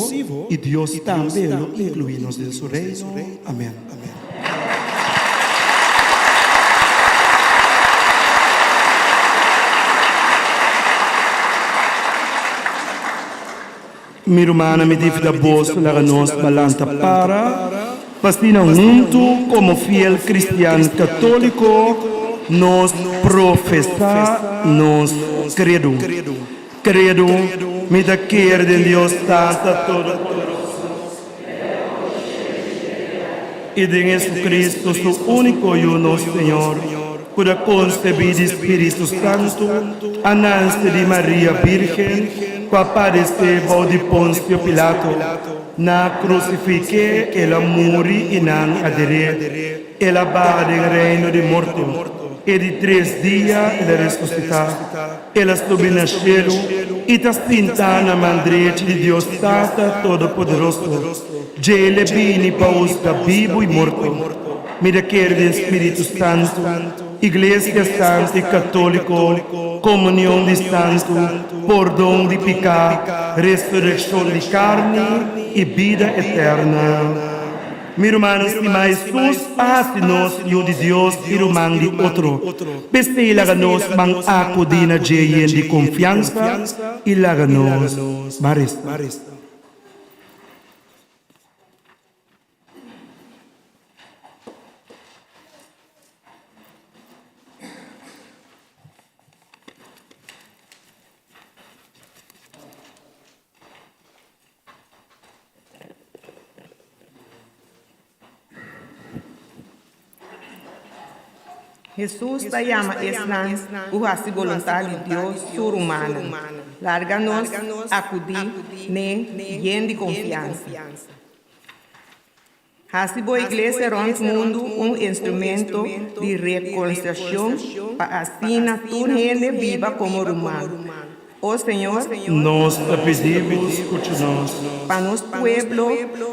i Dios tambe lo inkluí nos den su Reino. Amèn. Mi rumannan, mi difda boso laga nos balanta para pa asina huntu komo fiel kristian katóliko nos profesá nos kredu. Kredu, Mi ta kere den Dios Tata Todopoderoso i den Jesucristo su úniko Yu nos Señor, ku ta konsebí di Spiritu Santu, a nanse di Maria Bírgen, ku a padesé bou di Ponsio Pilato, na krusifik'é, el a muri i nan a der'é, el a baha den reino di morto, e di tres dia el a resusitá, el a subi na shelu i ta sintá na man drechi di Dios Tata Todopoderoso. Dje el e bini pa husga bibu i morto. Mi ta kere den Spiritu Santu, Iglesia Santa i Katóliko, komunion di santu, pordon di piká, resurekshon di karni i bida eterna. Mi rumannan stimá, Hesus a hasi nos yu di Dios i ruman di otro. P'esei laga nos ban akudí na dje yen di konfiansa i laga nos ban resa. Hesus ta yama esnan ku hasi boluntat di Dios su rumannan. Larga nos akudí n'e yen di konfiansa. Hasi bo iglesia rònt mundu un instrumento di rekonsiliashon pa asina tur hende biba komo ruman. O Señor. Nos ta pidi Bo, skucha nos. Pa nos pueblo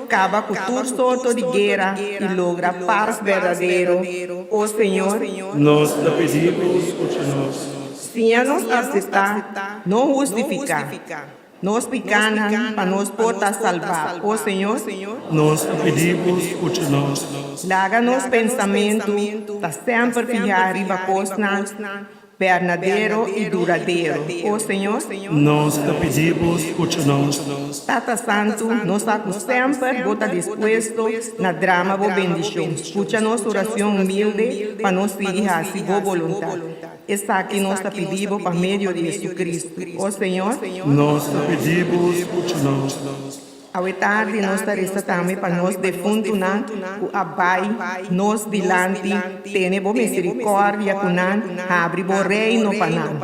kaba ku tur sorto di guera i logra pas berdadero, o Señor. Nos ta pidi Bo, skucha nos. Siña nos aseptá, no hustifiká, nos pikánan pa nos por ta salbá, o Señor. Nos ta pidi Bo, skucha nos. Laga nos pensamentu ta semper fihá riba kosnan Bernadero i duradero. O Señor. Nos ta pidi Bo, scucha nos. Tata Santu, nos sa cu semper Bo ta dispuesto na drama Bo bendicion. Scucha nos oracion humilde pa nos sigui haci Bo boluntad. Esaki nos ta pidi Bo pa medio di Jesucristo. O Señor. Nos ta pidi Bo, scucha nos. Awe tardi nos ta resa tambe pa nos defuntunan ku a bai nos dilanti, tene bo miserikordia ku nan, habri bo reino pa nan.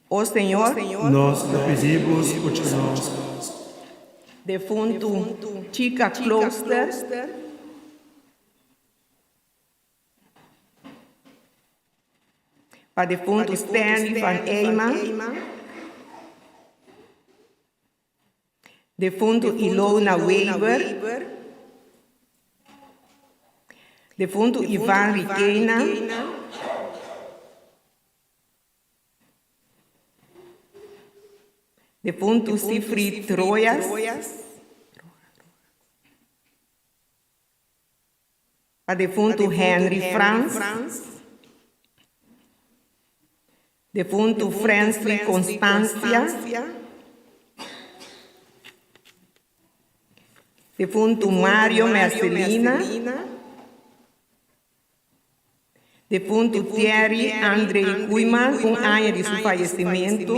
O Señor. Nos ta pidi bo skucha nos. Defuntu Chika Klooster. Pa defuntu Stanley van Eyman. Defuntu Ilona Weber, Defuntu Ivan Riquena, Defuntu Sifried Royas, Pa defuntu Henry Frans, Defuntu Frensley Constancia, Defuntu Mario Mercelina, Defuntu Thierry André Koeiman, un aña di su fayesimentu.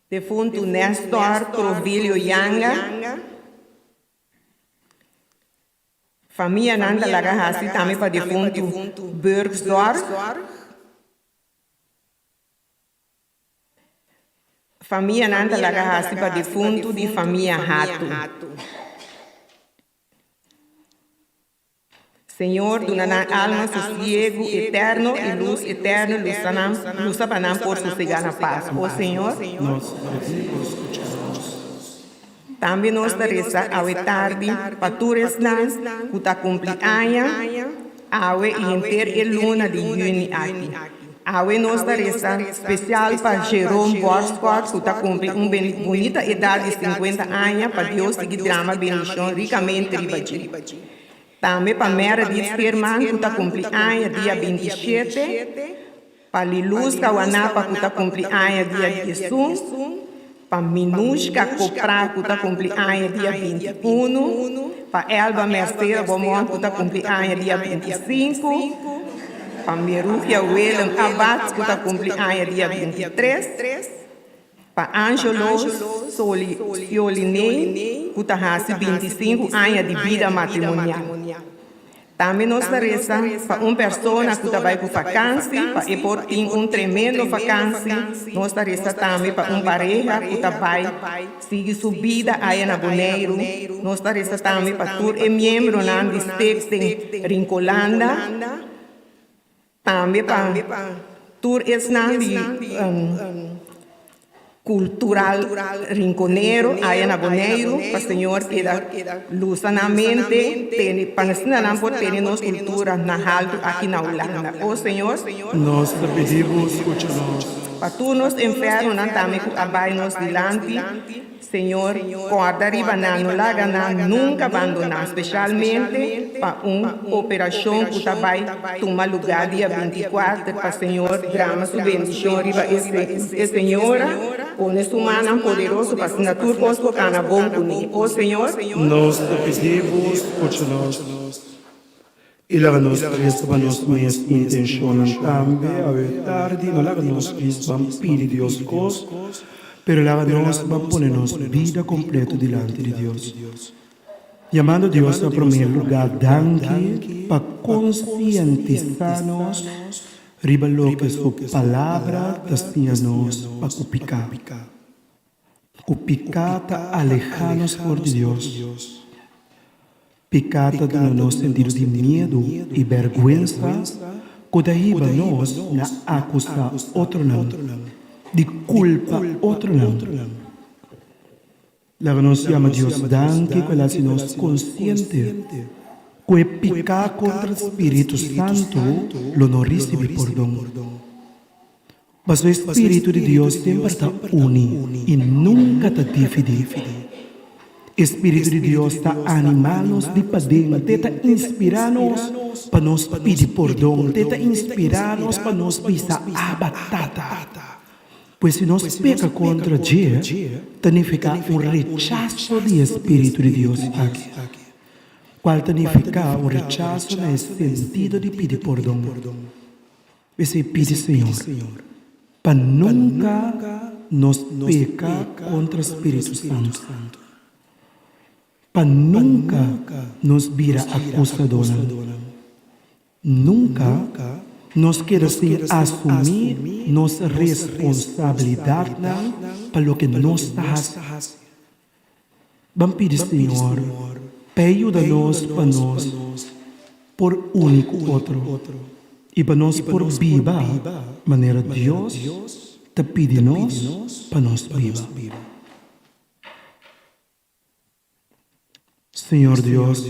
Defuntu Nestor Crovilio Yanga, Famianan ta laga hasi tambe pa defuntu Burgzorg. Famianan ta laga hasi pa defuntu di famia Hatu. Señor, duna nan alma sosiegu eterno i lus eterno lusa nan, lusa pa nan por sosegá na pas. O Señor. Nos ta pidi bo skucha nos. Tambe nos ta resa awe tardi pa tur esnan ku ta kumpli aña awe i henter e luna di yüni aki. Awe nos ta resa spesial pa Jerome Borscott ku ta kumpli un bunita edat di 50 aña pa Dios sigui drama bendishon rikamente riba dje. Tambe pa Meredith Veerman ku ta kumpli aña dia 27, pa Liluska Wanapa ku ta kumpli aña dia 11, pa Minushka Kopra ku ta kumpli aña dia 21, pa Elba Mercera Beaumont ku ta kumpli aña dia 25, pa Merugia Willem Abbats ku ta kumpli aña dia 23, Pa Angelo Soliney ku ta hasi 25 aña di bida matrimonial. Tambe nos ta resa pa un persona ku ta bai ku fakansi pa e por tin un tremendo fakansi. Nos ta resa tambe pa un pareha ku ta bai sigui su bida aya na Boneiru. Nos ta resa tambe pa tur e miembronan di Stichting Rincolanda. Tambe pa tur esnan di Cultural Rinconero aya na Boneiru, pa Señor keda lusa nan mente, tene, pa asina nan por tene nos cultura na haltu aki na Hulanda. O Señor. Nos ta pidi Bo scucha nos. Pa tur nos enfermonan tambe cu a bay nos dilanti. Señor, kòrda riba nan, no laga nan nunka bandoná, speshalmente pa un operashon ku ta bai tuma lugá dia 24, pa Señor drama su bendishon riba e señora, pone su mannan poderoso pa asina tur kos por kana bon kuné. O Señor. Nos ta pidi Bo, skucha nos, i laga nos resa pa nos mes intenshonnan tambe awe tardi. No laga nos djis ban pidi Dios kos, pero laga nos ban pone nos bida kompleto dilanti di Dios, yamando Dios na promé lugá danki pa konsientisá nos riba loke su Palabra ta siña nos pa ku piká. Ku piká ta alehá nos for di Dios. Piká ta duna nos sentido di miedu i bèrgwensa. ku ta hiba nos na akusá otronan, di kulpa otronan. Laga nos yama Dios danki ku el hasi nos konsiente ku e piká kontra spiritu santu lo no risibí pordon. Pasobra e spiritu di Dios semper ta uni i nunka ta dividí. E spiritu di Dios ta animá nos di paden, te ta inspirá nos pa nos pidi pordon, te ta inspirá nos pa nos bisa, Abba, Tata. Pues si nos peka kontra dje, ta nifiká un rechaso di e spiritu di Dios aki, kual ta nifiká un rechaso na e sentido di pidi pordon. P'esei pidi Señor pa nunka nos peka kontra spiritu santu, pa nunka nos bira akusadónan. Nunka nos keda sin asumí nos responsabilidatnan pa loke nos ta hasi. Ban pidi Señor pa e yuda nos pa nos por uni ku otro i pa nos por biba manera Dios ta pidi nos pa nos biba. Señor Dios,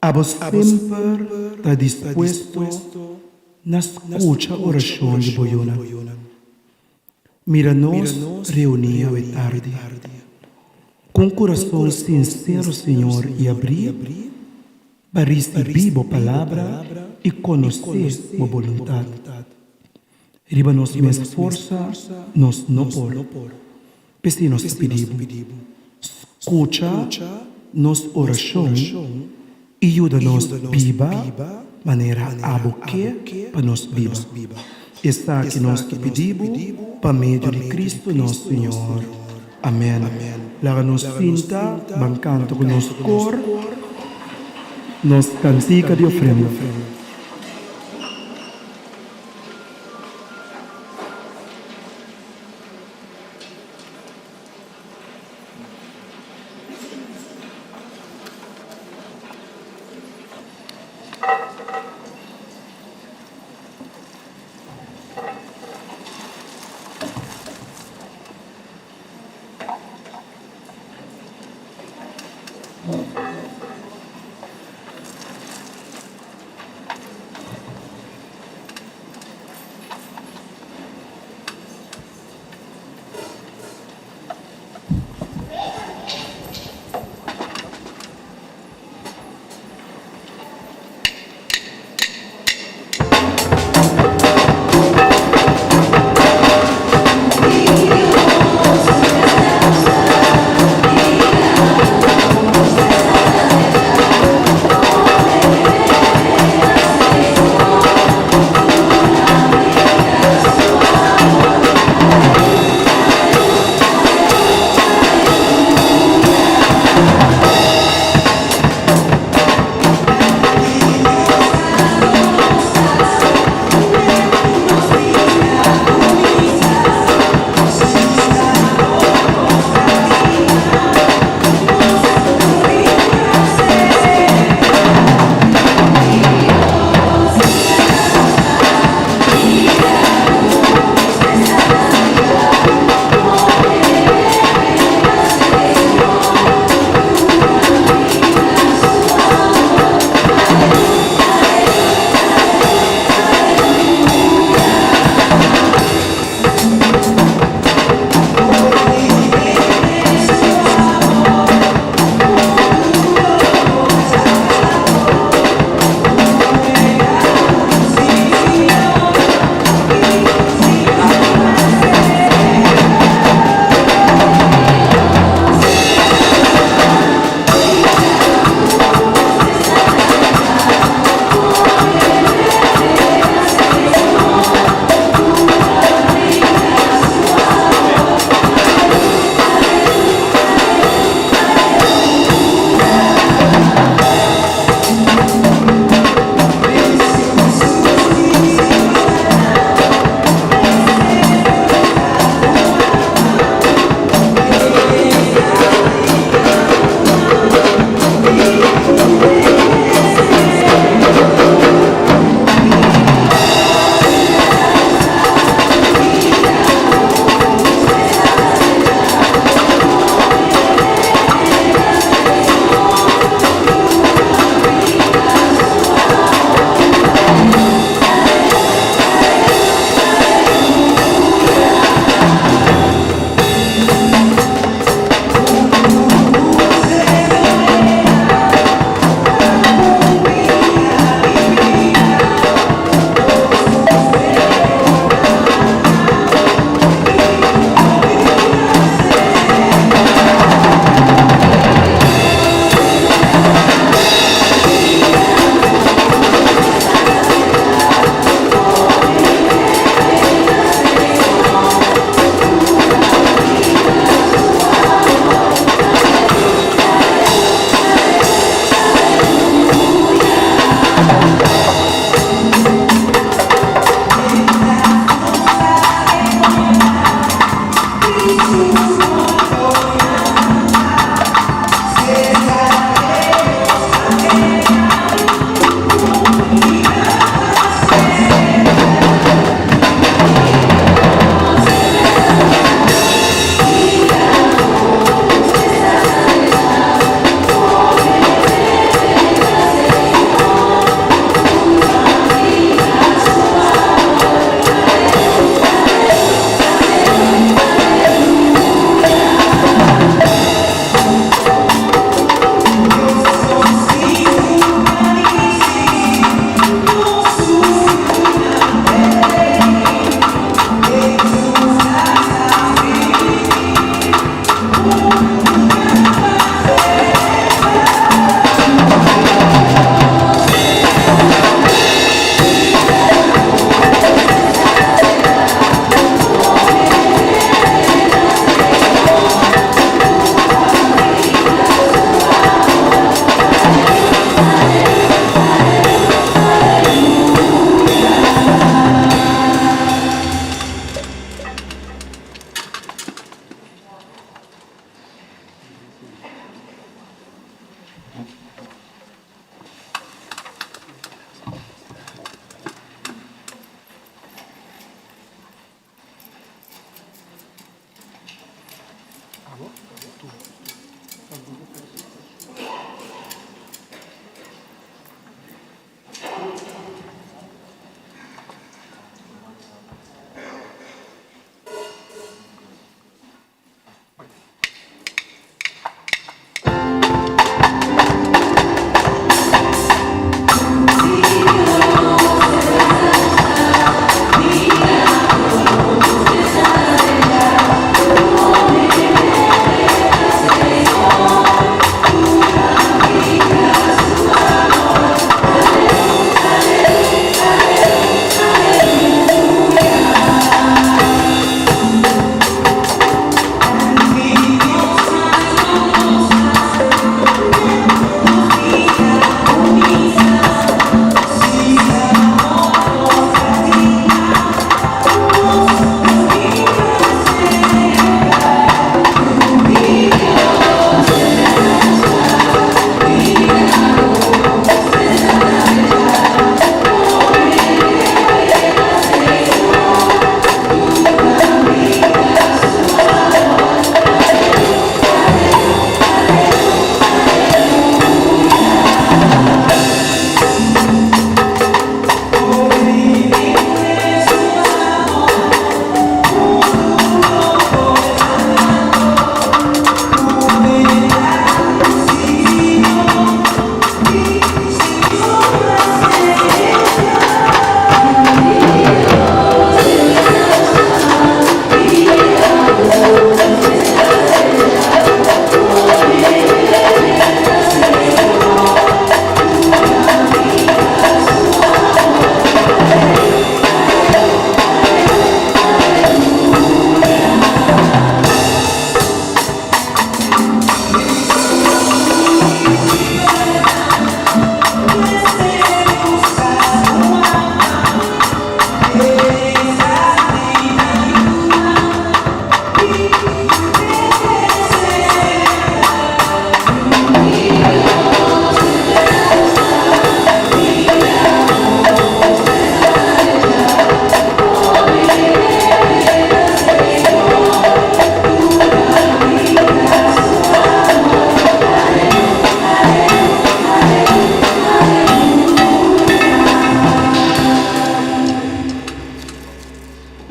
abo semper ta dispuesto na scucha oracion di bo yunan. Mira nos reuni awe tardi cu un curason sincero, Señor, y abri pa ricibi bo palabra y conoce bo boluntad. Riba nos mes forsa nos no por. P'esei nos ta pidi bo, skucha nos orashon i yuda nos biba manera abo ke pa nos biba. Esaki nos ta pidi bo pa medio di Kristu nos Señor. Amèn. Laga nos sinta ban kanta ku nos kor nos kantika di ofrenda.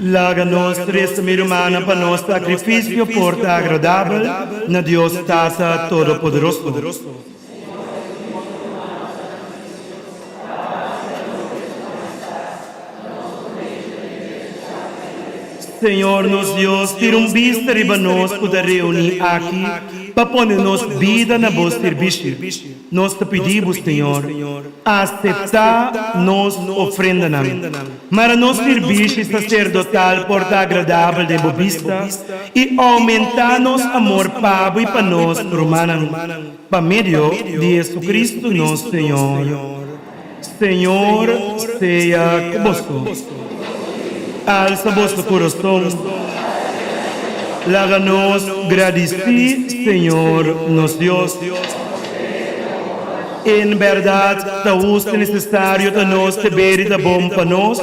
Laga nos resa, mi rumannan, pa nos sakrifisio por ta agradabel na Dios Tata Todopoderoso. Señor nos Dios, tira un bista riba nos ku ta reuní aki pa pone nos bida na bo sirbishi. Nos ta pidi bo, Señor, aseptá nos ofrendanan. Mara nos sirbishi saserdotal por ta agradabel den bo bista i oumentá nos amor pa bo i pa nos rumannan, pa medio di Jesucristo nos Señor. Señor sea ku boso. Alsa boso kurason. Laga nos gradisí Señor nos Dios. En bèrdat, ta hustu i nesesario ta nos deber i ta bon pa nos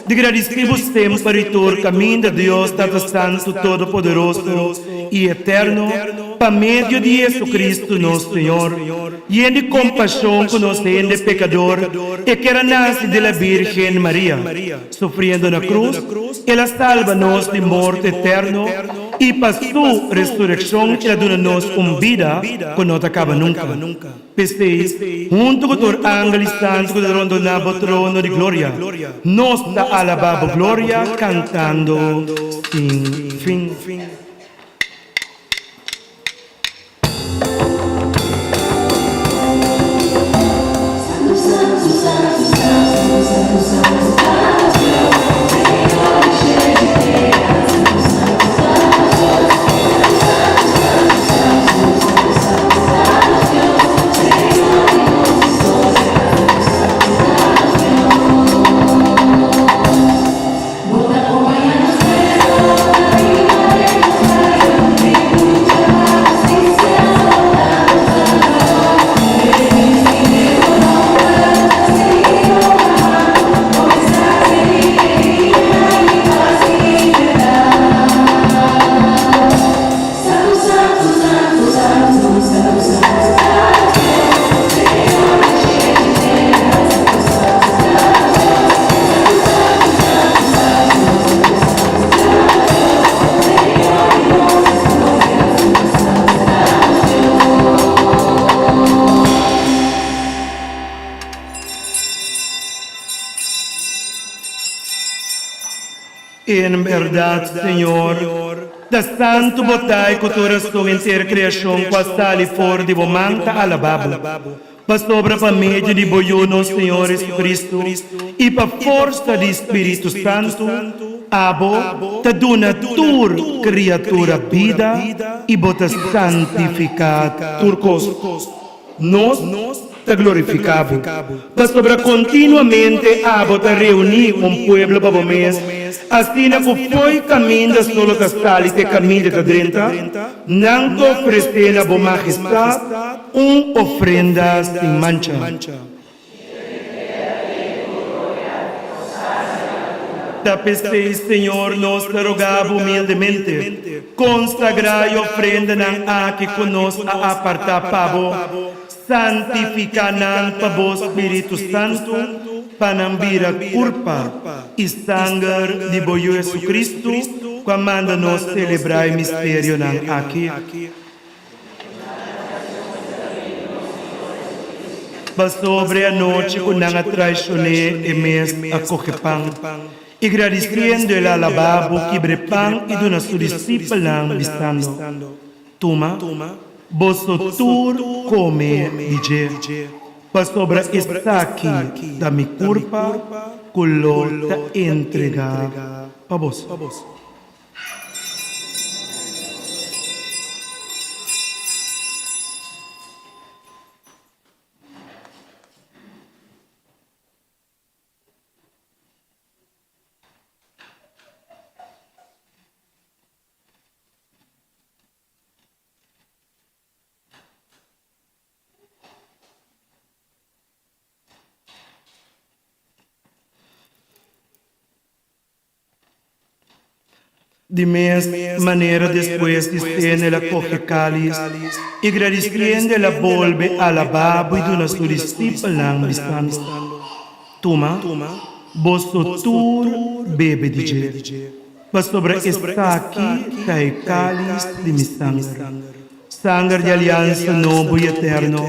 di gradisí bo semper i tur kaminda, Dios Tata Santu, Todopoderoso i Eterno, pa medio di Jesucristo nos Señor. Yen di kompashon ku nos hende pekador, e ker a nase di la Bírgen Maria. Sufriendo na krus, el a salba nos di morto eterno i pa su resurekshon el a duna nos un bida ku no ta kaba nunka. P'esei, huntu ku tur angel i santu ku ta rondoná bo trono di gloria, nos ta alabá bo gloria kantando sin fin. En bèrdat, Señor, ta santu bo ta i ku tur rason henter kreashon ku a sali for di bo man ta alabá bo. Pasobra pa medio di bo Yu nos Señor Jesucristo i pa forsa di Spiritu Santu, abo ta duna tur kriatura bida i bo ta santifiká tur kos. Nos ta glorifiká bo, pasobra kontinuamente abo ta reuní un pueblo pa bo mes, asina ku fo'i kaminda solo ta sali te kaminda ta drenta, nan ta ofresé na bo Majestat un ofrenda sin mancha. Ta p'esei, Señor, nos ta roga bo humildemente, konsagrá e ofrendanan aki ku nos a apartá pa bo, santifiká nan pa bo Spiritu Santu, pa nan bira kurpa i sanger di bo Yu Jesucristo, ku a manda nos selebrá e misterionan aki. Pasobra e anochi ku nan a traishon'é, e mes a kohe pan, i gradisiendo el a alabá bo, kibra e pan i duna su disipelnan, bisando, Tuma, boso tur kome di dje, pasobra esaki ta mi kurpa ku lo ta entregá pa boso. Di mes manera despues di sena el a kohe kalis, i gradisiendo el a bolbe alabá bo i duna su disipelnan, bisando, Tuma, boso tur bebe di dje, pasobra esaki ta e kalis di mi sanger, sanger di aliansa nobo i eterno,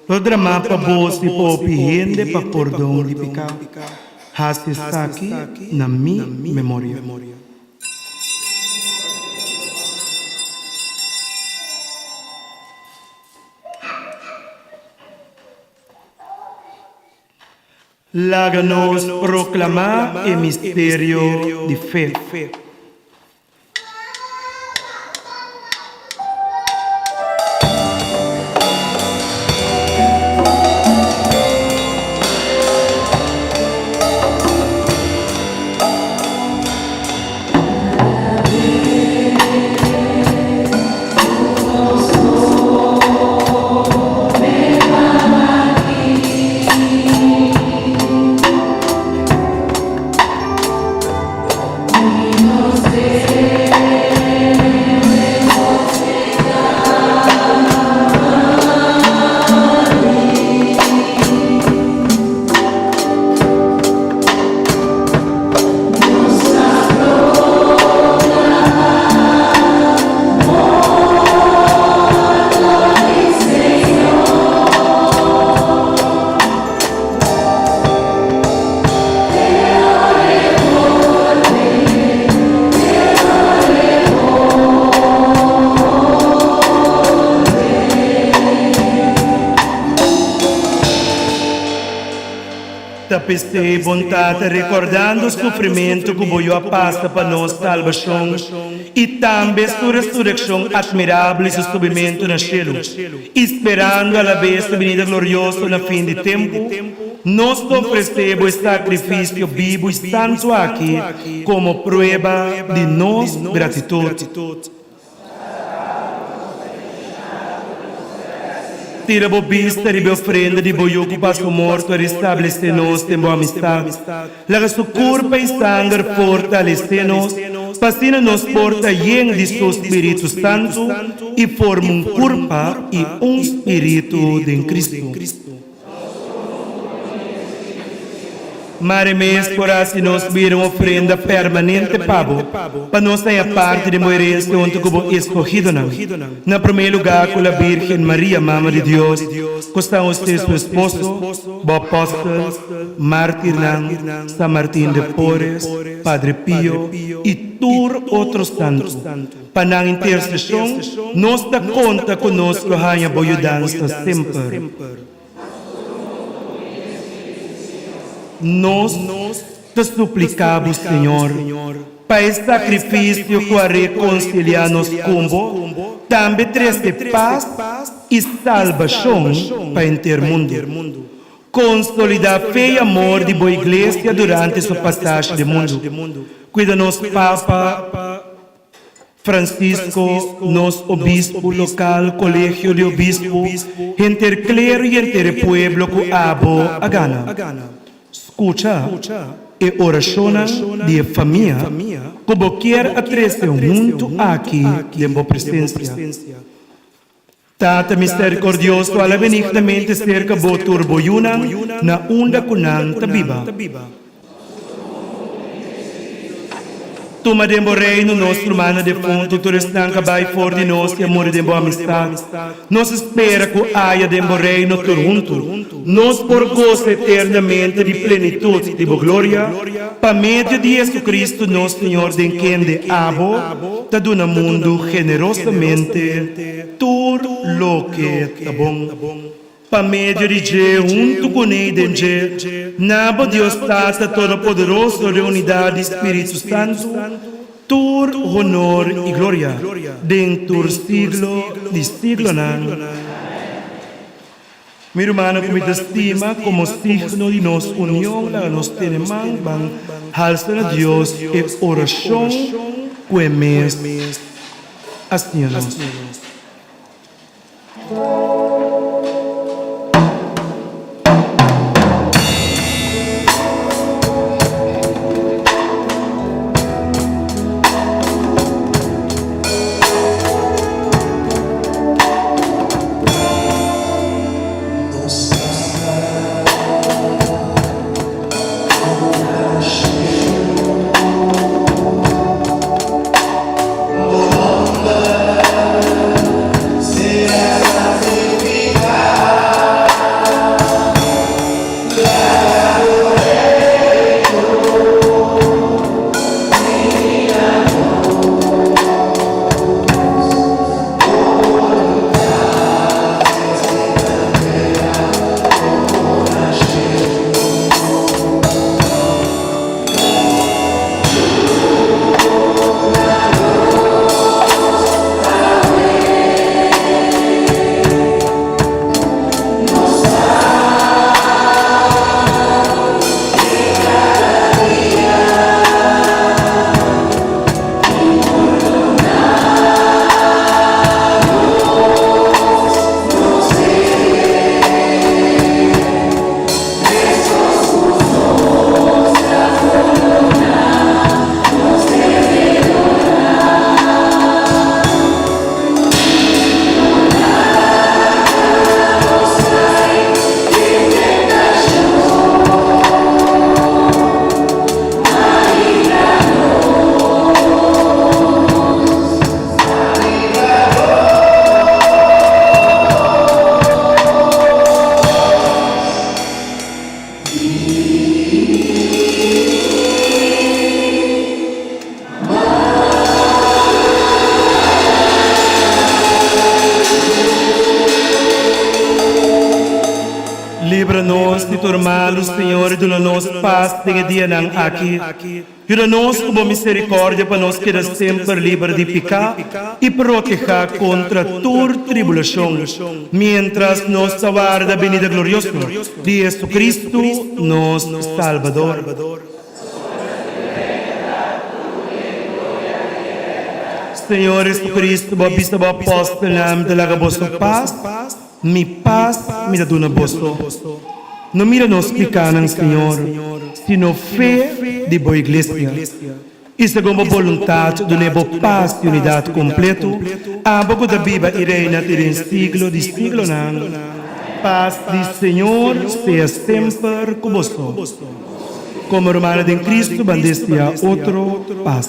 lo dramá pa boso i pa hopi hende pa pordon di piká. Hasi esaki na mi memoria. Laga nos proklamá e misterio di fe. p'esei, bon Tata, rekordando sufrimentu ku bo Yu a pasa pa nos salbashon i tambe su resurekshon atmirabel i su subimentu na shelu, i sperando alabes su binida glorioso na fin di tempu, nos ta ofresé bo e sakrifisio bibu i santu aki komo prueba di nos gratitut. Tira bo bista riba e ofrenda di bo Yu ku pa su morto a restablesé nos den bo amistat. Laga su kurpa i sanger fortalesé nos, pa asina nos por ta yen di su spiritu santu i forma un kurpa i un spiritu den Kristu. Mare mes por hasi nos bira un ofrenda permanente pa bo, pa nos haña parti den bo herensia huntu ku bo eskohidonan, na promé lugá ku la Bírgen Maria, Mama di Dios, ku San Hosé su esposo, bo apòstel, mártirnan, San Martín de Porres, Padre Pio i tur otro santu. Pa nan interseshon, nos ta konta ku nos lo haña bo yudansa semper. Nos ta supliká bo, Señor, pa e sakrifisio ku a rekonsiliá nos ku bo tambe trese pas i salbashon pa henter mundu. Konsolidá fe i amor di bo Iglesia durante su pasashi den mundu. Kuida nos Papa. Francisco, nos obispu lokal, kolegio di obispu, henter klero i henter e pueblo ku abo a gana. Skucha e orashonnan di e famia ku bo kier a trese huntu aki den bo presensia. Tata miserikordioso, ala benignamente serka bo tur bo yunan na unda ku nan ta biba. Tuma den bo reino nos rumannan defuntu, tur esnan ka bai for di nos i a muri den bo amistat. Nos spera ku aya den bo reino tur huntu nos por gosa eternamente di plenitut di bo gloria, pa medio di Jesucristo nos Señor den kende abo ta duna mundu generosamente tur loke ta bon. Pa medio di dje, huntu kuné i den dje, na bo Dios Tata Todopoderoso den unidat di Spiritu Santu, tur honor i gloria, den tur siglo di siglonan. Mi rumannan ku mi ta stima, komo signo di nos union, laga nos tene man ban halsa na Dios e orashon ku e mes a siña nos. nos di tur malu, Señor, i duna nos pas den e dianan aki. Yuda nos ku bo miserikòrdia pa nos keda semper liber di piká i protehá kontra tur tribulashon, miéntras nos ta warda benida glorioso di Jesucristo, nos Salbador. Señor Jesucristo, bo a bisa bo apòstelnan, Mi ta laga boso pas, mi pas mi ta duna boso. No mira nos pikánan, Señor, sino fe di bo iglesia. I segun bo boluntat dun'é bo pas i unidat kompletu, abo ku ta biba i reina te den siglo di siglonan. Pas di Señor sea semper ku boso. Komo rumannan den Kristu ban deseá otro pas.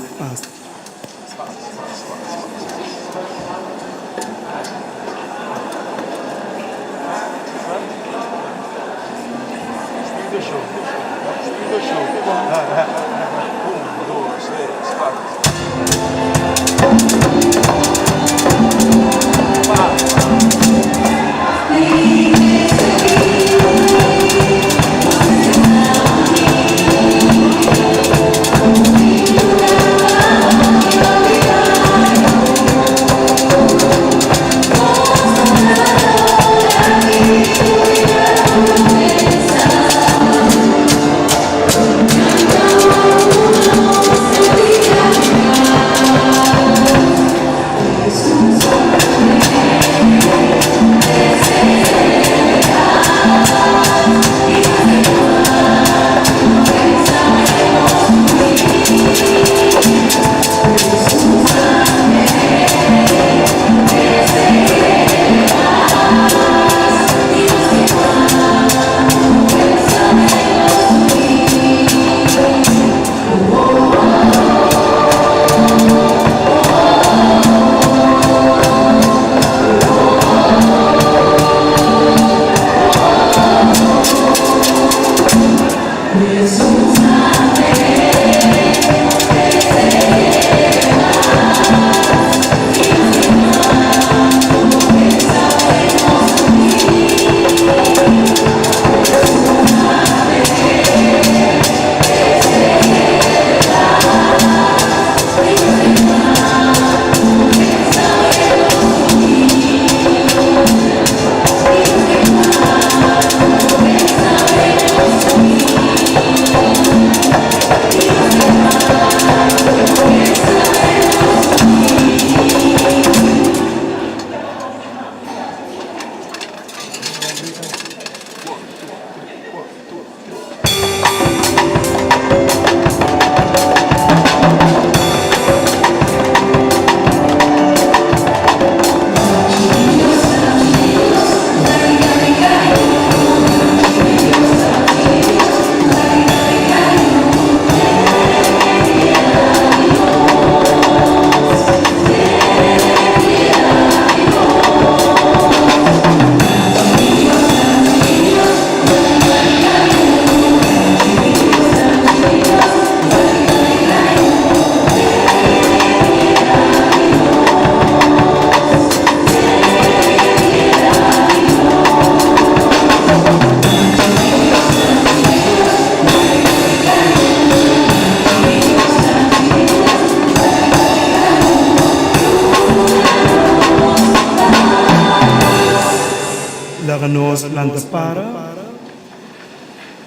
Laga nos lanta para.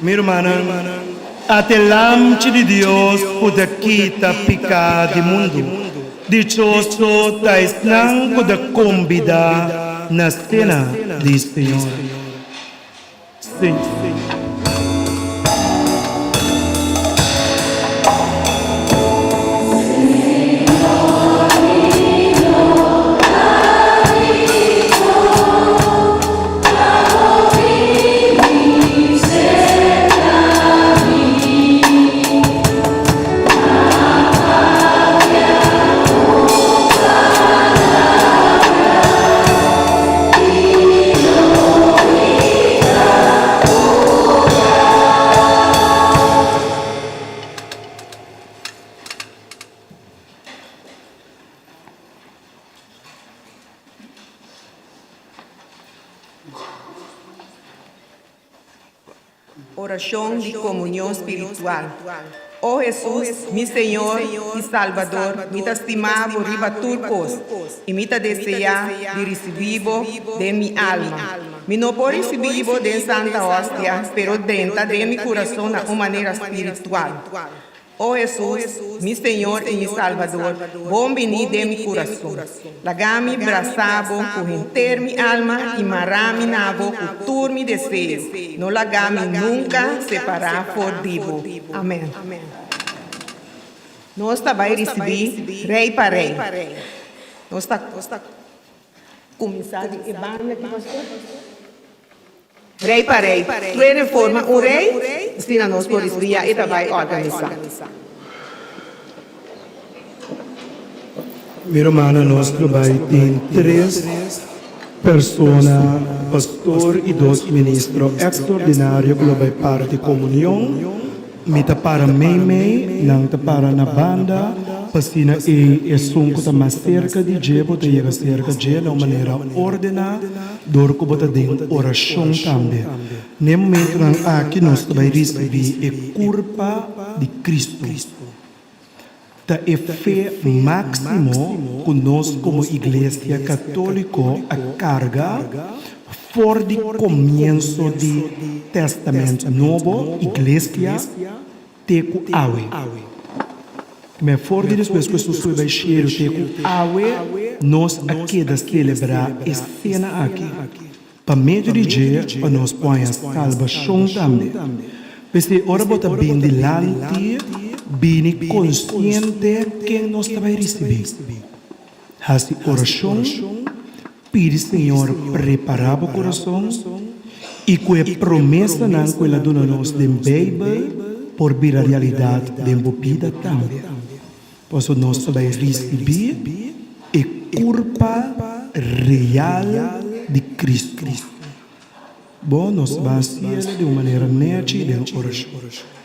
Mi rumannan, ata e Lamchi di Dios ku ta kita piká di mundu. Dichoso ta esnan ku ta kombidá na sena di Señor. Orashon di komunion spiritual. O Hesus, mi Señor i Salbador, mi ta stima Bo riba tur kos, i mi ta deseá di risibí Bo den mi alma. Mi no por risibí Bo den Santa Hostia, pero drenta den mi kurason na un manera spiritual. O Hesus, mi Señor i mi Salbador, bon bini den mi kurason. Laga mi brasa Bo ku henter mi alma i mara mi na Bo ku tur mi deseo. No laga mi nunka separá for di Bo. Amèn. Nos ta bai risibí rei pa rei. Nos ta kuminsá di e banda aki, pastor. Rei pa rei. Tur forma un rei, asina nos por risibí ya e ta bai organisá. Mi rumannan, nos lo bai tin tres persona, pastor i dos ministro ekstraordinario ku lo bai parti komunion. Mi ta para meimei, nan ta para na banda, pa asina ei esun ku ta mas serka di dje bo ta yega serka dje na un manera ordená, dor ku bo ta den orashon tambe. Na e momentunan aki nos ta bai risibí e kurpa di Kristu. Ta e fe máksimo ku nos komo Iglesia Katóliko a karga for di komienso di Tèstamènt Nobo, Iglesia, te ku awe. Mè for di despues ku Hesus sube bai shelu te ku awe, nos a keda selebrá e sena aki. Pa medio di dje pa nos por haña salbashon tambe. P'esei ora bo ta bin dilanti, bini konsiente ken nos ta bai risibí. Hasi orashon, pidi Señor prepará bo kurason i ku e promesanan ku el a duna nos den Beibel por bira realidat den bo bida tambe. Pasobra nos ta bai risibí e kurpa real di Kristu. Bo nos ta bai hasiel di un manera nechi den orashon.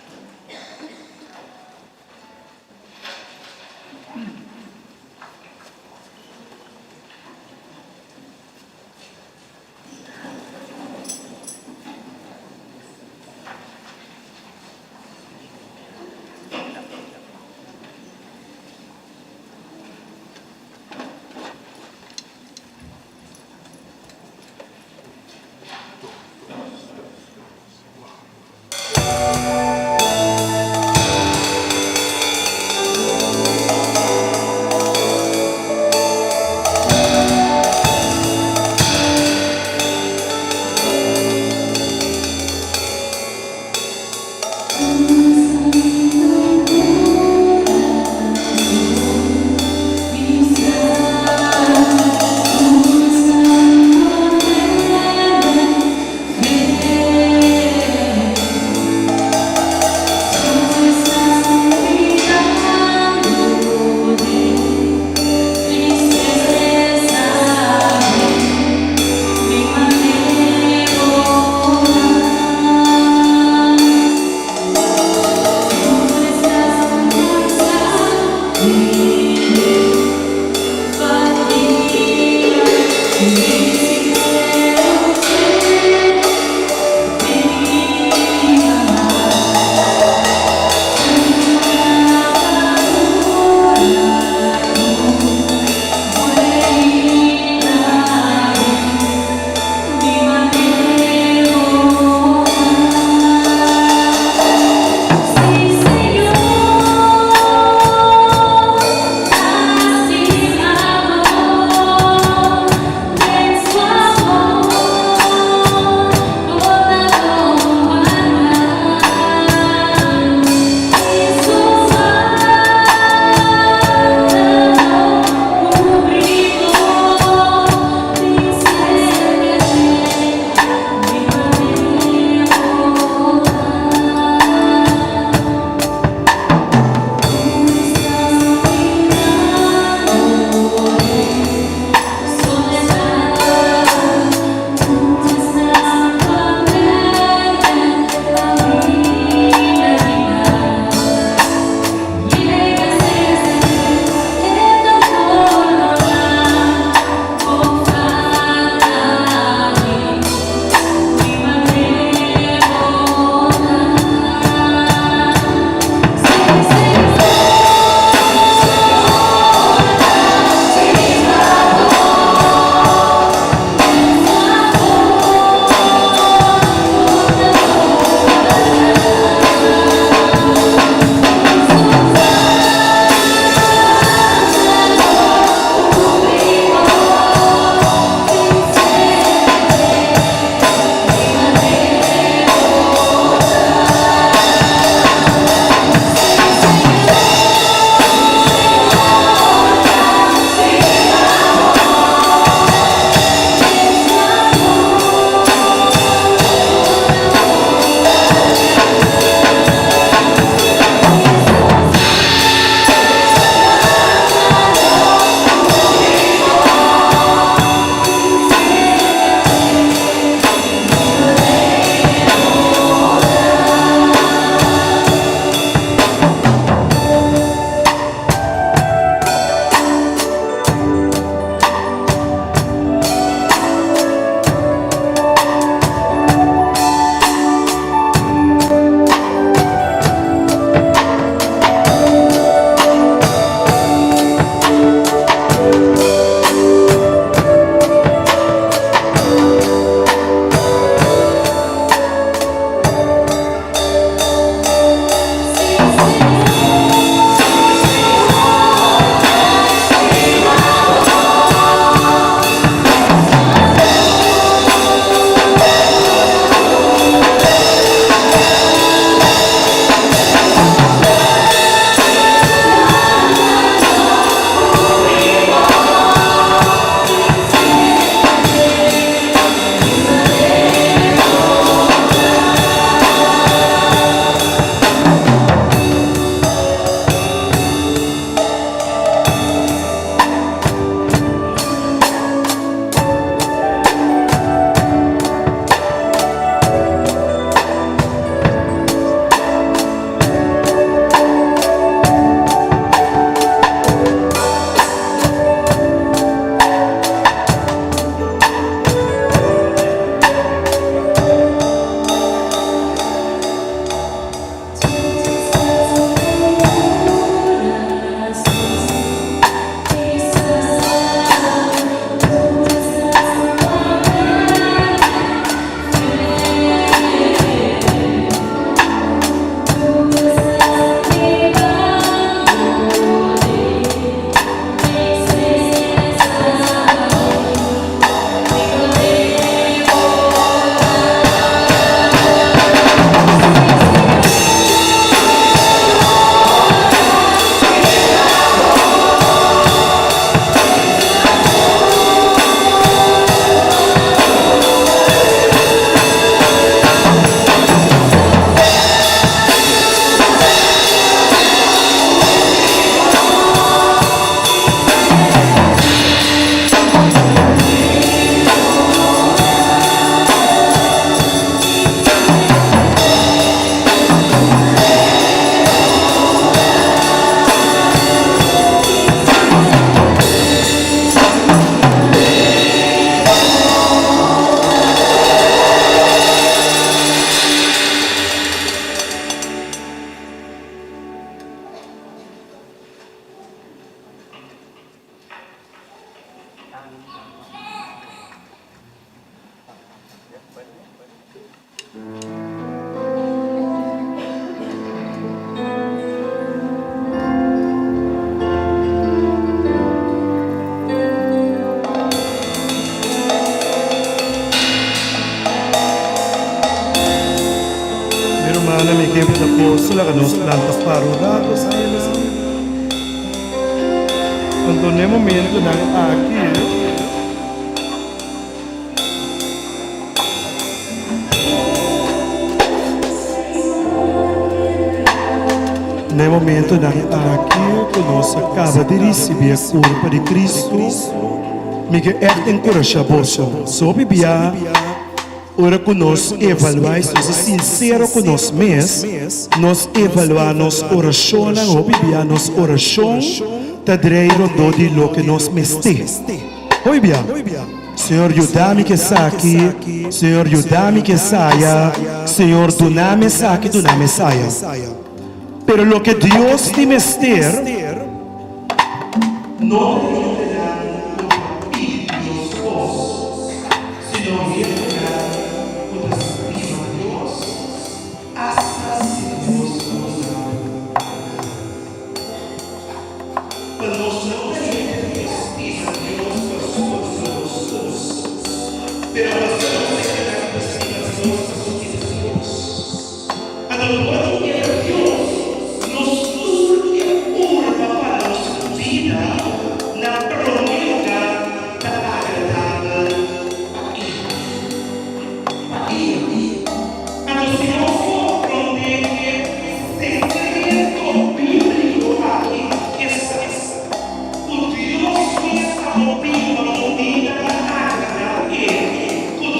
Boso laga nos lanta para un rato asina. Anto n'e momentonan aki. N'e momentonan aki ku nos a kaba di risibí e kurpa di Kristu, mi ke ègt enkurashá boso. So bibia ora ku nos evaluá i si nos ta sinsero ku nos mes, nos evaluá nos orashonnan, hopi bia nos orashon ta drei rondó di loke nos mester. Hopi bia, Señor yuda mi ku esaki, Señor yuda mi ku esaya, Señor duna mi esaki, duna mi esaya. Pero loke Dios tin mester no ta hendenan ku ta pidi Dios kos, sino hendenan ku ta stima Dios asta si Dios no duna nan nada. Pa nos no ta hende ku ta stima Dios pasobra nos kos, pero pasobra nos ta hendenan ku ta stima Dios pasobra e ta Dios. Anto no tin keda Dios, nos tur ke purba pa nos bida na prome lugar ta agradabel pa E. Pa E. Anto si nos komprondé e sekreto bíbliko aki, esta, ku Dios mes ta bo biba un bida ta agradá E, ku.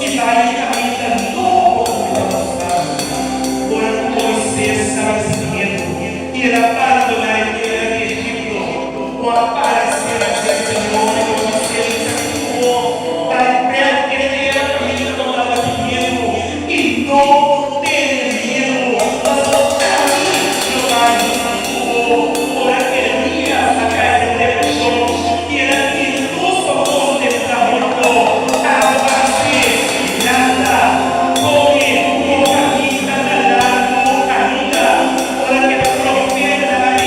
I bai e kaminda nobo ku mi ta mustra bo. Ora ku Moises tabata sin miedu i el a bandoná e tera di Egipto, bo a paresé na dje, Señor, i bo a bis'é, Mi ta ku bo, bai bèk e tera kaminda bo tabatin miedu, i no tene miedu, pasobra ami lo bai ku bo. Ora Elías a kai den depreshon i el a tira tur su kos den morto, abo a bis'é, Lanta, kome, bo kaminda ta largu ainda. Ora ku e profetanan a.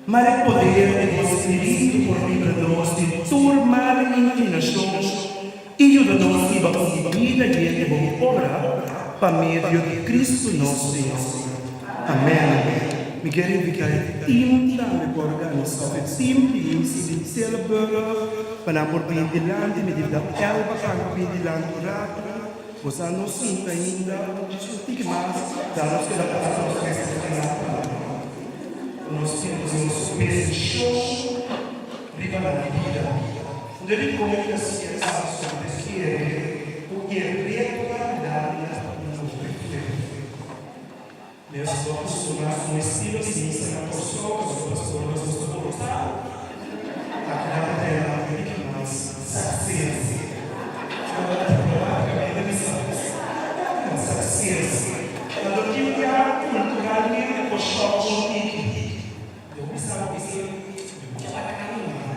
Mare poder di bo Spiritu por libra nos di tur mal inklinashon i yuda nos hiba un bida yen di bon obra pa medio di Kristu nos Señor. Amèn. Mi kier invitá e tim tambe ku a organisá òf e tim di UC di Tilburg pa nan por bini dilanti. Mi di da Elba tambe pa bini dilanti un ratu. Bo sa no sinta ainda, djis un tiki mas, da nos keda pasa nos mes dilanti. Nos tin Dios su bendishon riba nan bida. Un dje di kon ta siña paso ku ta kere ku e retonan nan na move fuerte. Mes bo a kustumá ku un estilo di misa na Kòrsou pasobra pastornan gusta borotá. Aki nan ta trae nan un tiki mas saksense. Diplomátikamente bisa saksense. Anto tin bia kulturalmente por shòk un tiki. Yo bisa bo bisa yo no ta kanuma.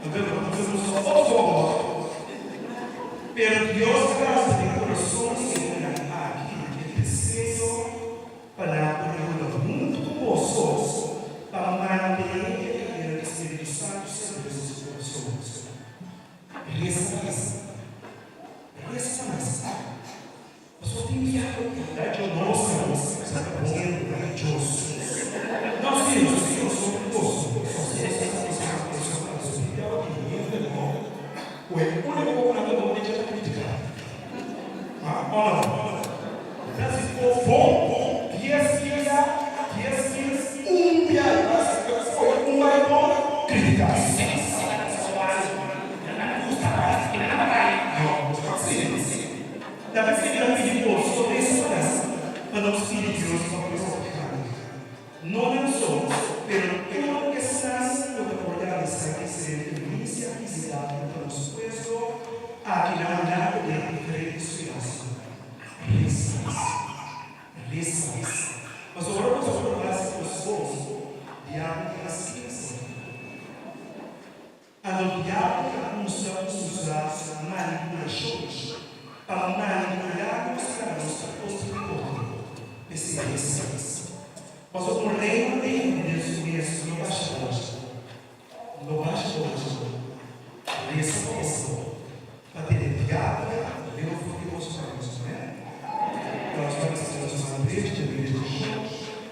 Anto e ta bisa nos oh oh oh. Pero Dios a gasta den kurason di e hendenan aki e deseo pa nan por yuda huntu ku boso pa mantené e kadena di Spiritu Santu serka den boso kurason. Resa pa nan. Resa pa nan. Pasobra tin diabel ku ta djonosa nos sa ta poniendo na djos. No si nos si nos no tin cos tin diabel tin hende no cu e unico cu nan ta bon den dje ta critica. Ha o no? Nan si cos bon dies bia dies bes un bia e ta scoge un bai bon critica. No, Ta p'esei mi ta pidi boso resa pa nos pidi Dios pa proteha no nan so, pero tur esnan ku ta organisá diferente misa i aktividatnan pa nos pueblo aki na Hulanda den diferente siudatnan. Resa, resa, pasobra ora boso por hasi kos bon, diabel ta hasi esei. Anto diabel ta usa usa manipulashon pa manipulá nos laga nos ta kontra di otro. P'esei resa. Pasobra un reino den den su mes no basha boso. No basha boso. Resa pa otro pa tene diabel leu for di boso pa nos. Amèn. Nos ta bisa nos man drechi dje bendishon.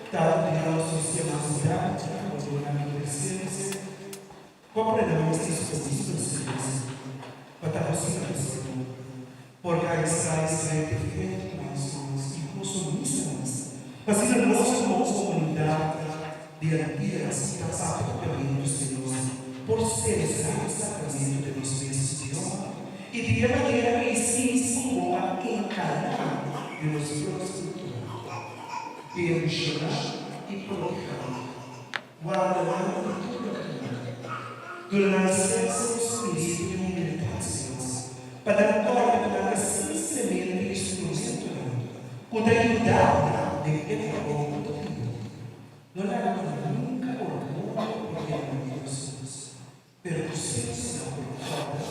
Tata Dios, nos ta yama bo danki pa duna mi presensia. Comprende nos disponibel, Señor, pa ta bo sirbidor, pa organisá diferente evento-nan incluso misanan, pa asina nos como comunidad di Antillas y ta papia papiamentu, Señor, por celebra e sacramento den nos mes idioma y di e manera ei sinti cu bo a encarna den nos propio cultura. Bendiciona y proteha nos. Warda nan di tur loke ta mal. Duna nan semper un spiritu di humildat, Señor, pa nan kòrda ku nan ta simplemente instrumentonan ku ta yuda den e trabou ku ta pidi. No laga ku nunka orguyo por yena nan kurason, pero ku semper nan por kòrda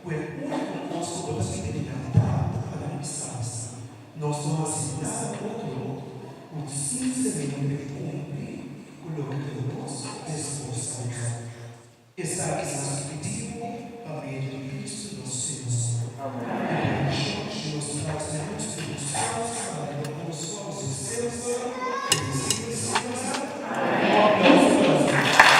ku e úniko kos ku bo ta pidi di nan ta pa nan bisa, Nos no hasi nada otro ku simplemente kumpli ku loke ta nos responsabilidat. Esaki nos pidi bo pa medio di Kristu nos Señor. Ku bendishon di nos trase nos Spiritu Santu pa riba boso awor i semper i den siglo di siglonan. Un aplauso pa nos Dios.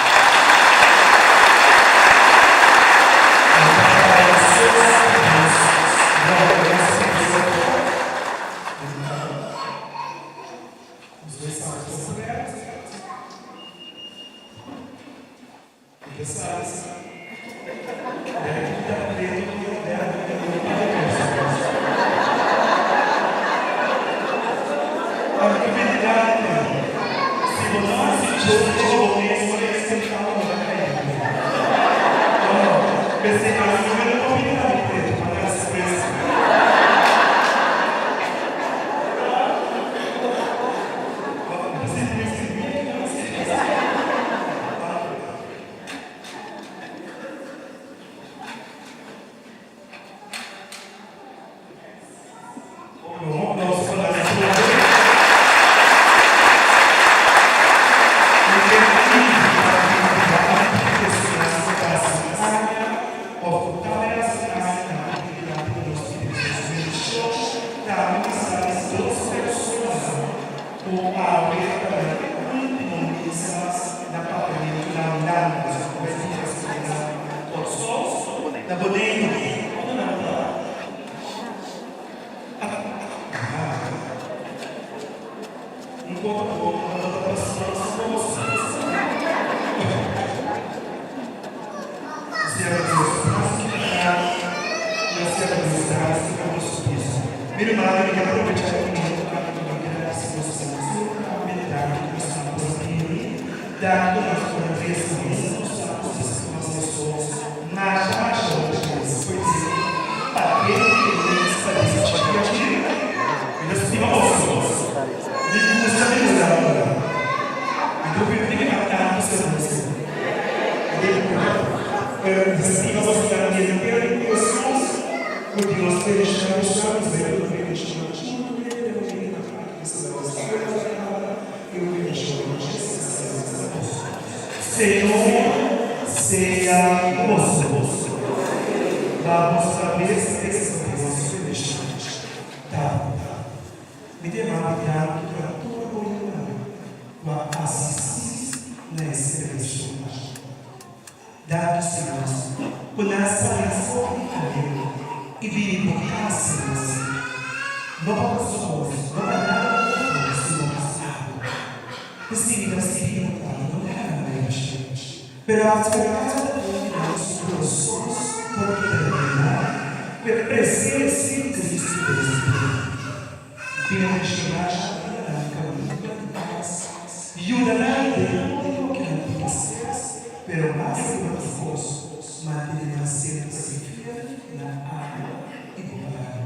no ta pasó su kos. Nos ta Dios danki pa nos ta Dios danki pa boso bida. Mi rumannan mi ke aprovecha e momento aki pa mi gradisi boso pa tur amabilidat ku boso a por bini, danki ku nos por a resa huntu sa ku stima boso masha masha hopi mes porque pa den di e mes pa di chiki aki mi ta stima boso mi gusta mi rumannan mi ta hopi mi a tantu sermoso. Pero stima boso ta henter di Hesus ku Dios bendiciona boso ta deseo di bendiciona tur hende den un bida aki ku sa boso fuera di palabra i un bendicion masha especial pa boso. Señor sea ku boso. Ba boso kabes pa Dios bendiciona. Tata. Mi ta yama bo danki pa tur bo yunan ku a asistí na e selebrashon aki. Danki, Señor, ku nan a sali for di aleu i bini bo kas, Señor, no pa pasobra, no pa nada otro, sino pa abo. P'esei mi ta pidi bo, Tata, no deha nan bai bashí, pero hasi ku kada un di nan su kurason por keda yená ku e presensia di Kristu den nos bida. Bendishoná nan kaminda di pas, yuda nan den tur loke nan tin mester, pero mas riba tur kos, mantené nan semper fiel na abo i bo Palabra.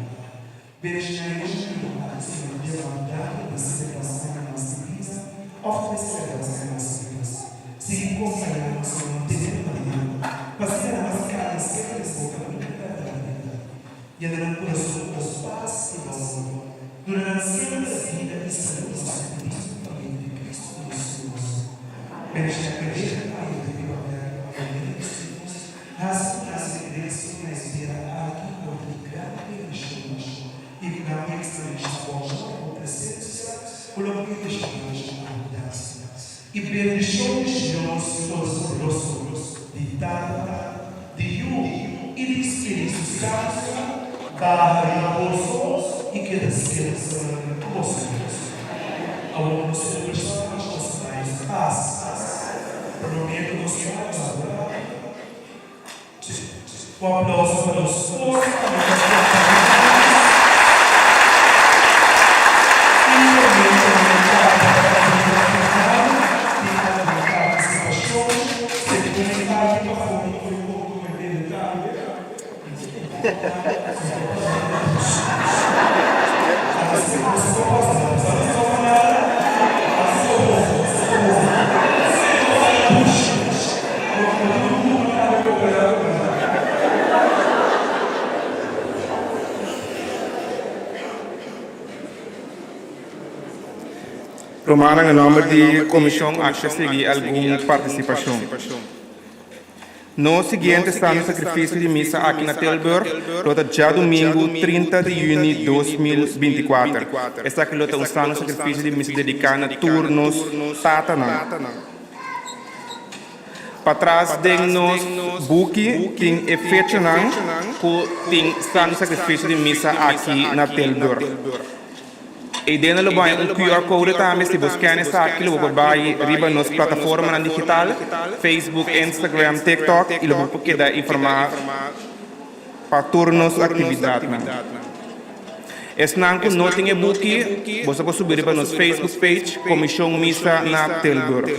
Bendishoná e rumannan aki, Señor, di abundante pa selebrá aña mas di bida òf ta bai selebrá aña mas di bida. Sigui kompañá nos, Señor, tene nan man, pa asina nan mas kana serka di bo kaminda di bèrdat. Yena nan kurason ku pas i bo amor. Duna nan semper bida i salú pa Jesucristo pa medio di Cristo nos Señor. Bendiciona iglesia pa medio di Gobierno pa medio di Jesús. Hasi ku nan regreso na e tera aki por ta di gran bendicion i ku nan por experencia bo amor i bo presencia ku lo bendiciona nan ku abundancia. I bendicion di Dios Todopoderoso, di Tata, di Yu i di Spiritu Santu baha riba boso i keda semper ku boso. Awor nos conversa nos bai pas. Promé ku nos kaba, un aplauso pa nos coro pa nos a toca riba nos i promé ku nos kaba ta brinda final di algun partisipashon segun e parti pafó di grupo ku e bebe tambe. Rumannan, en nomber di Comision aki ta sigui algun participacion. Nos siguiente Santo Sacrificio di Misa aki na Tilburg lo ta djadumingu 30 di juni 2024. Esaki lo ta un Santo Sacrificio di Misa dedica na tur nos tatanan. Patras den nos buki tin e fechanan cu tin Santo Sacrificio di Misa aki na Tilburg. Eidena lo bai un QR code tambe, si bo scan esaki lo bo por bai riba nos plataformanan digital, Facebook, Instagram, TikTok, y lo bo por keda informa pa tur nos actividadnan. Esnan cu no tin e buki, boso por subi riba nos Facebook page, Comision Misa na Tilburg.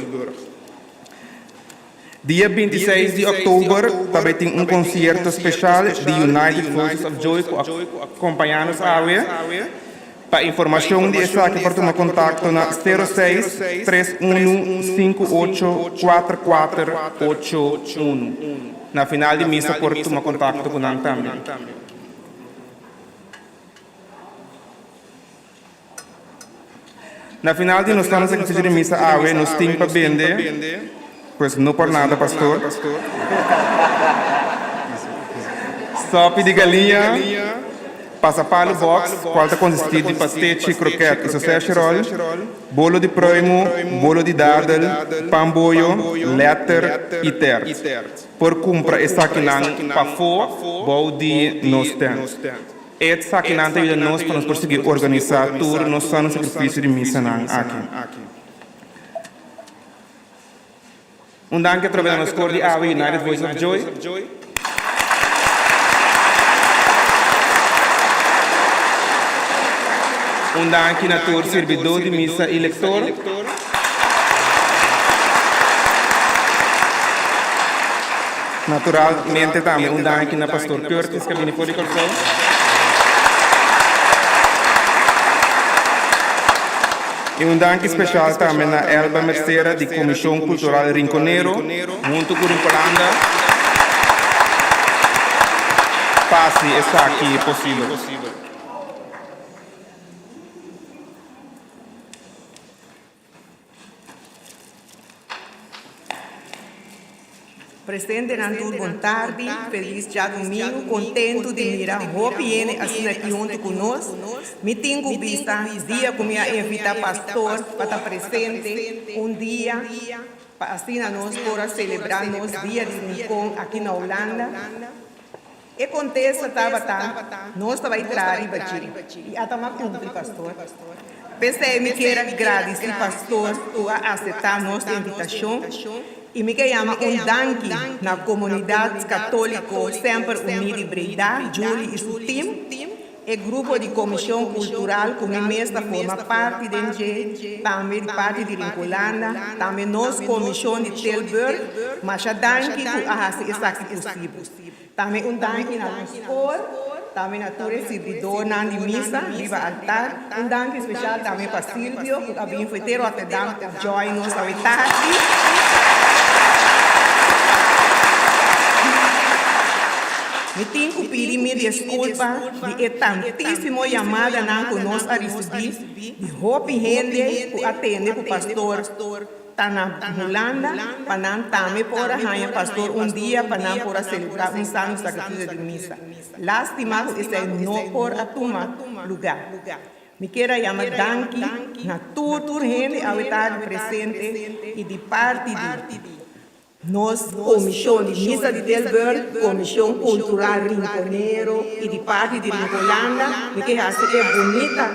Dia 26 di òktober ta bai tin un konsierto speshal di United Voices of Joy ku a kompañá nos awe. Pa informashon di esaki por tuma kontakto na 06 31 58 44 81. Na final di misa por tuma kontakto ku nan tambe. Na final di nos tanda sacrificio di misa awe nos tin pa bende, pues no por nada pastor, sopi di galiña, pasapalu box cual ta consisti di pastechi, kroket y sausage roll, bolo di pruimo, bolo di dadel, pan boyo, letter y tert. Por cumpra esakinan pafo bou di nos tent. E esakinan ta yuda nos pa nos por sigui organisá tur nos sano sakrifisio di misanan aki. Un danki atrobe na nos kor di awe United Voices of Joy. Un danki na tur sirbidó di misa i lektor. Naturalmente tambe un danki na Pastor Curtis ku a bini for di Kòrsou. I un danki speshal tambe na Elba Mercera di Komishon Kultural Rinkonero huntu ku Rinkolanda pa hasi esaki posibel. Presentenan tur bon tardi, felis djadumingu, kontentu di mira hopi hende asina aki huntu ku nos. Mi tin ku bisa dia ku mi a invita pastor pa ta presente un dia pa asina nos por a selebrá nos dia di Rincon aki na Hulanda. E kontesta tabata, Nos ta bai traha riba dje. I a tama kumpli, pastor. P'esei mi kier a gradisí pastor ku a aseptá nos invitashon i mi ke yama un danki na komunidat katóliko Semper Uní di Breda, Julie i su tim, E grupo di Komishon Kultural ku mi mes ta forma parti den dje, tambe di parti di Rincolanda, tambe nos Komishon di Tilburg, masha danki ku a hasi esaki posibel. Tambe un danki na nos kor, tambe na tur e sirbidornan di misa riba altar. Un danki speshal tambe pa Silvio ku a bin for te Rotterdam pa join nos awe tardi. Mi tin ku pidi mi deskulpa di e tantísimo yamadanan ku nos a risibí di hopi hende ku a tende ku pastor ta na Hulanda pa nan tambe por a haña pastor un dia pa nan por a selebrá un santu sakrifisio di misa. Lástima ku esei no por a tuma lugá. Mi kier a yama danki na tur tur hende awe tardi presente i di parti di. Nos Komishon di Misa di Tilburg, Komishon Kultural Rinkonero i di parti di Rinkolanda, mi ke hasi e bunita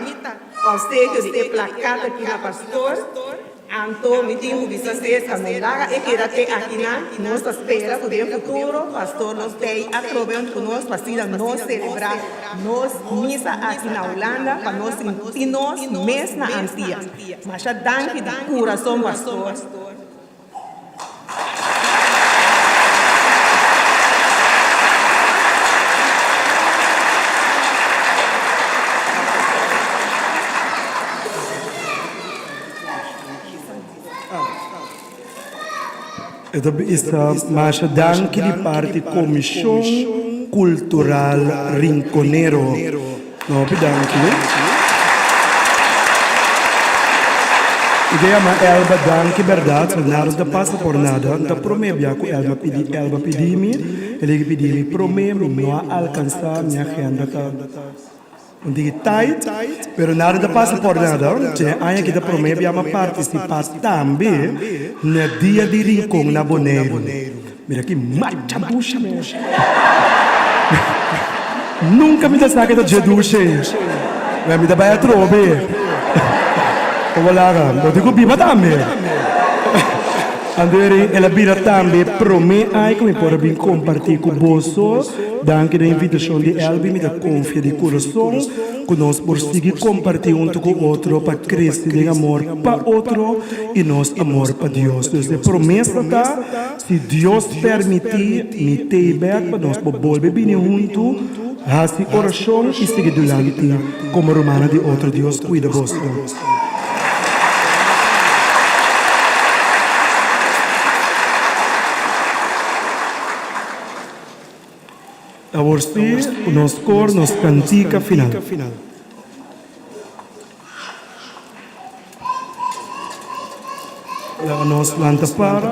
opsekio di e plakat aki na pastor. Anto mi tin ku bisa serka no laga e keda te akinan. Nos ta spera ku den futuro pastor lo stay atrobe huntu ku nos pa asina nos selebrá nos misa aki na Hulanda pa nos sinti nos mes na Antias. Masha danki di kurason pastor. E ta bisa masha danki di parti Komishon Kultural Rinkonero. No hopi danki. I ta yama Elba danki berdad, nada no ta pasa por nada. N ta prome bia ku Elba pidi, Elba pidi mi, el a pidi mi prome, mi no a alkansa, mi agenda ta un tiki tight, pero nada no ta pasa por nada. Tje aña aki ta prome bia mi a partisipa tambe na dia di Rincon na Boneiru. Mira ki macha dusha mes. Nunca mi ta sa ke ta dje dushe. Wè mi ta bai atrobe. Como laga, bo tin ku biba tambe. Anderi, el a bira tambe prome ai ku mi por a bin komparti ku boso. Danki na invitashon di Elby, mi ta konfia di kurason ku nos por sigui komparti huntu ku otro pa krese den amor pa otro i nos amor pa Dios. Dus e promesa ta. Si Dios permití, mi t'ei bèk pa nos por bolbe bini huntu, hasi orashon i sigui dulanti komo rumannan di otro. Dios kuida boso. Awor sí, ku nos kor nos kantika final. Laga nos lanta para.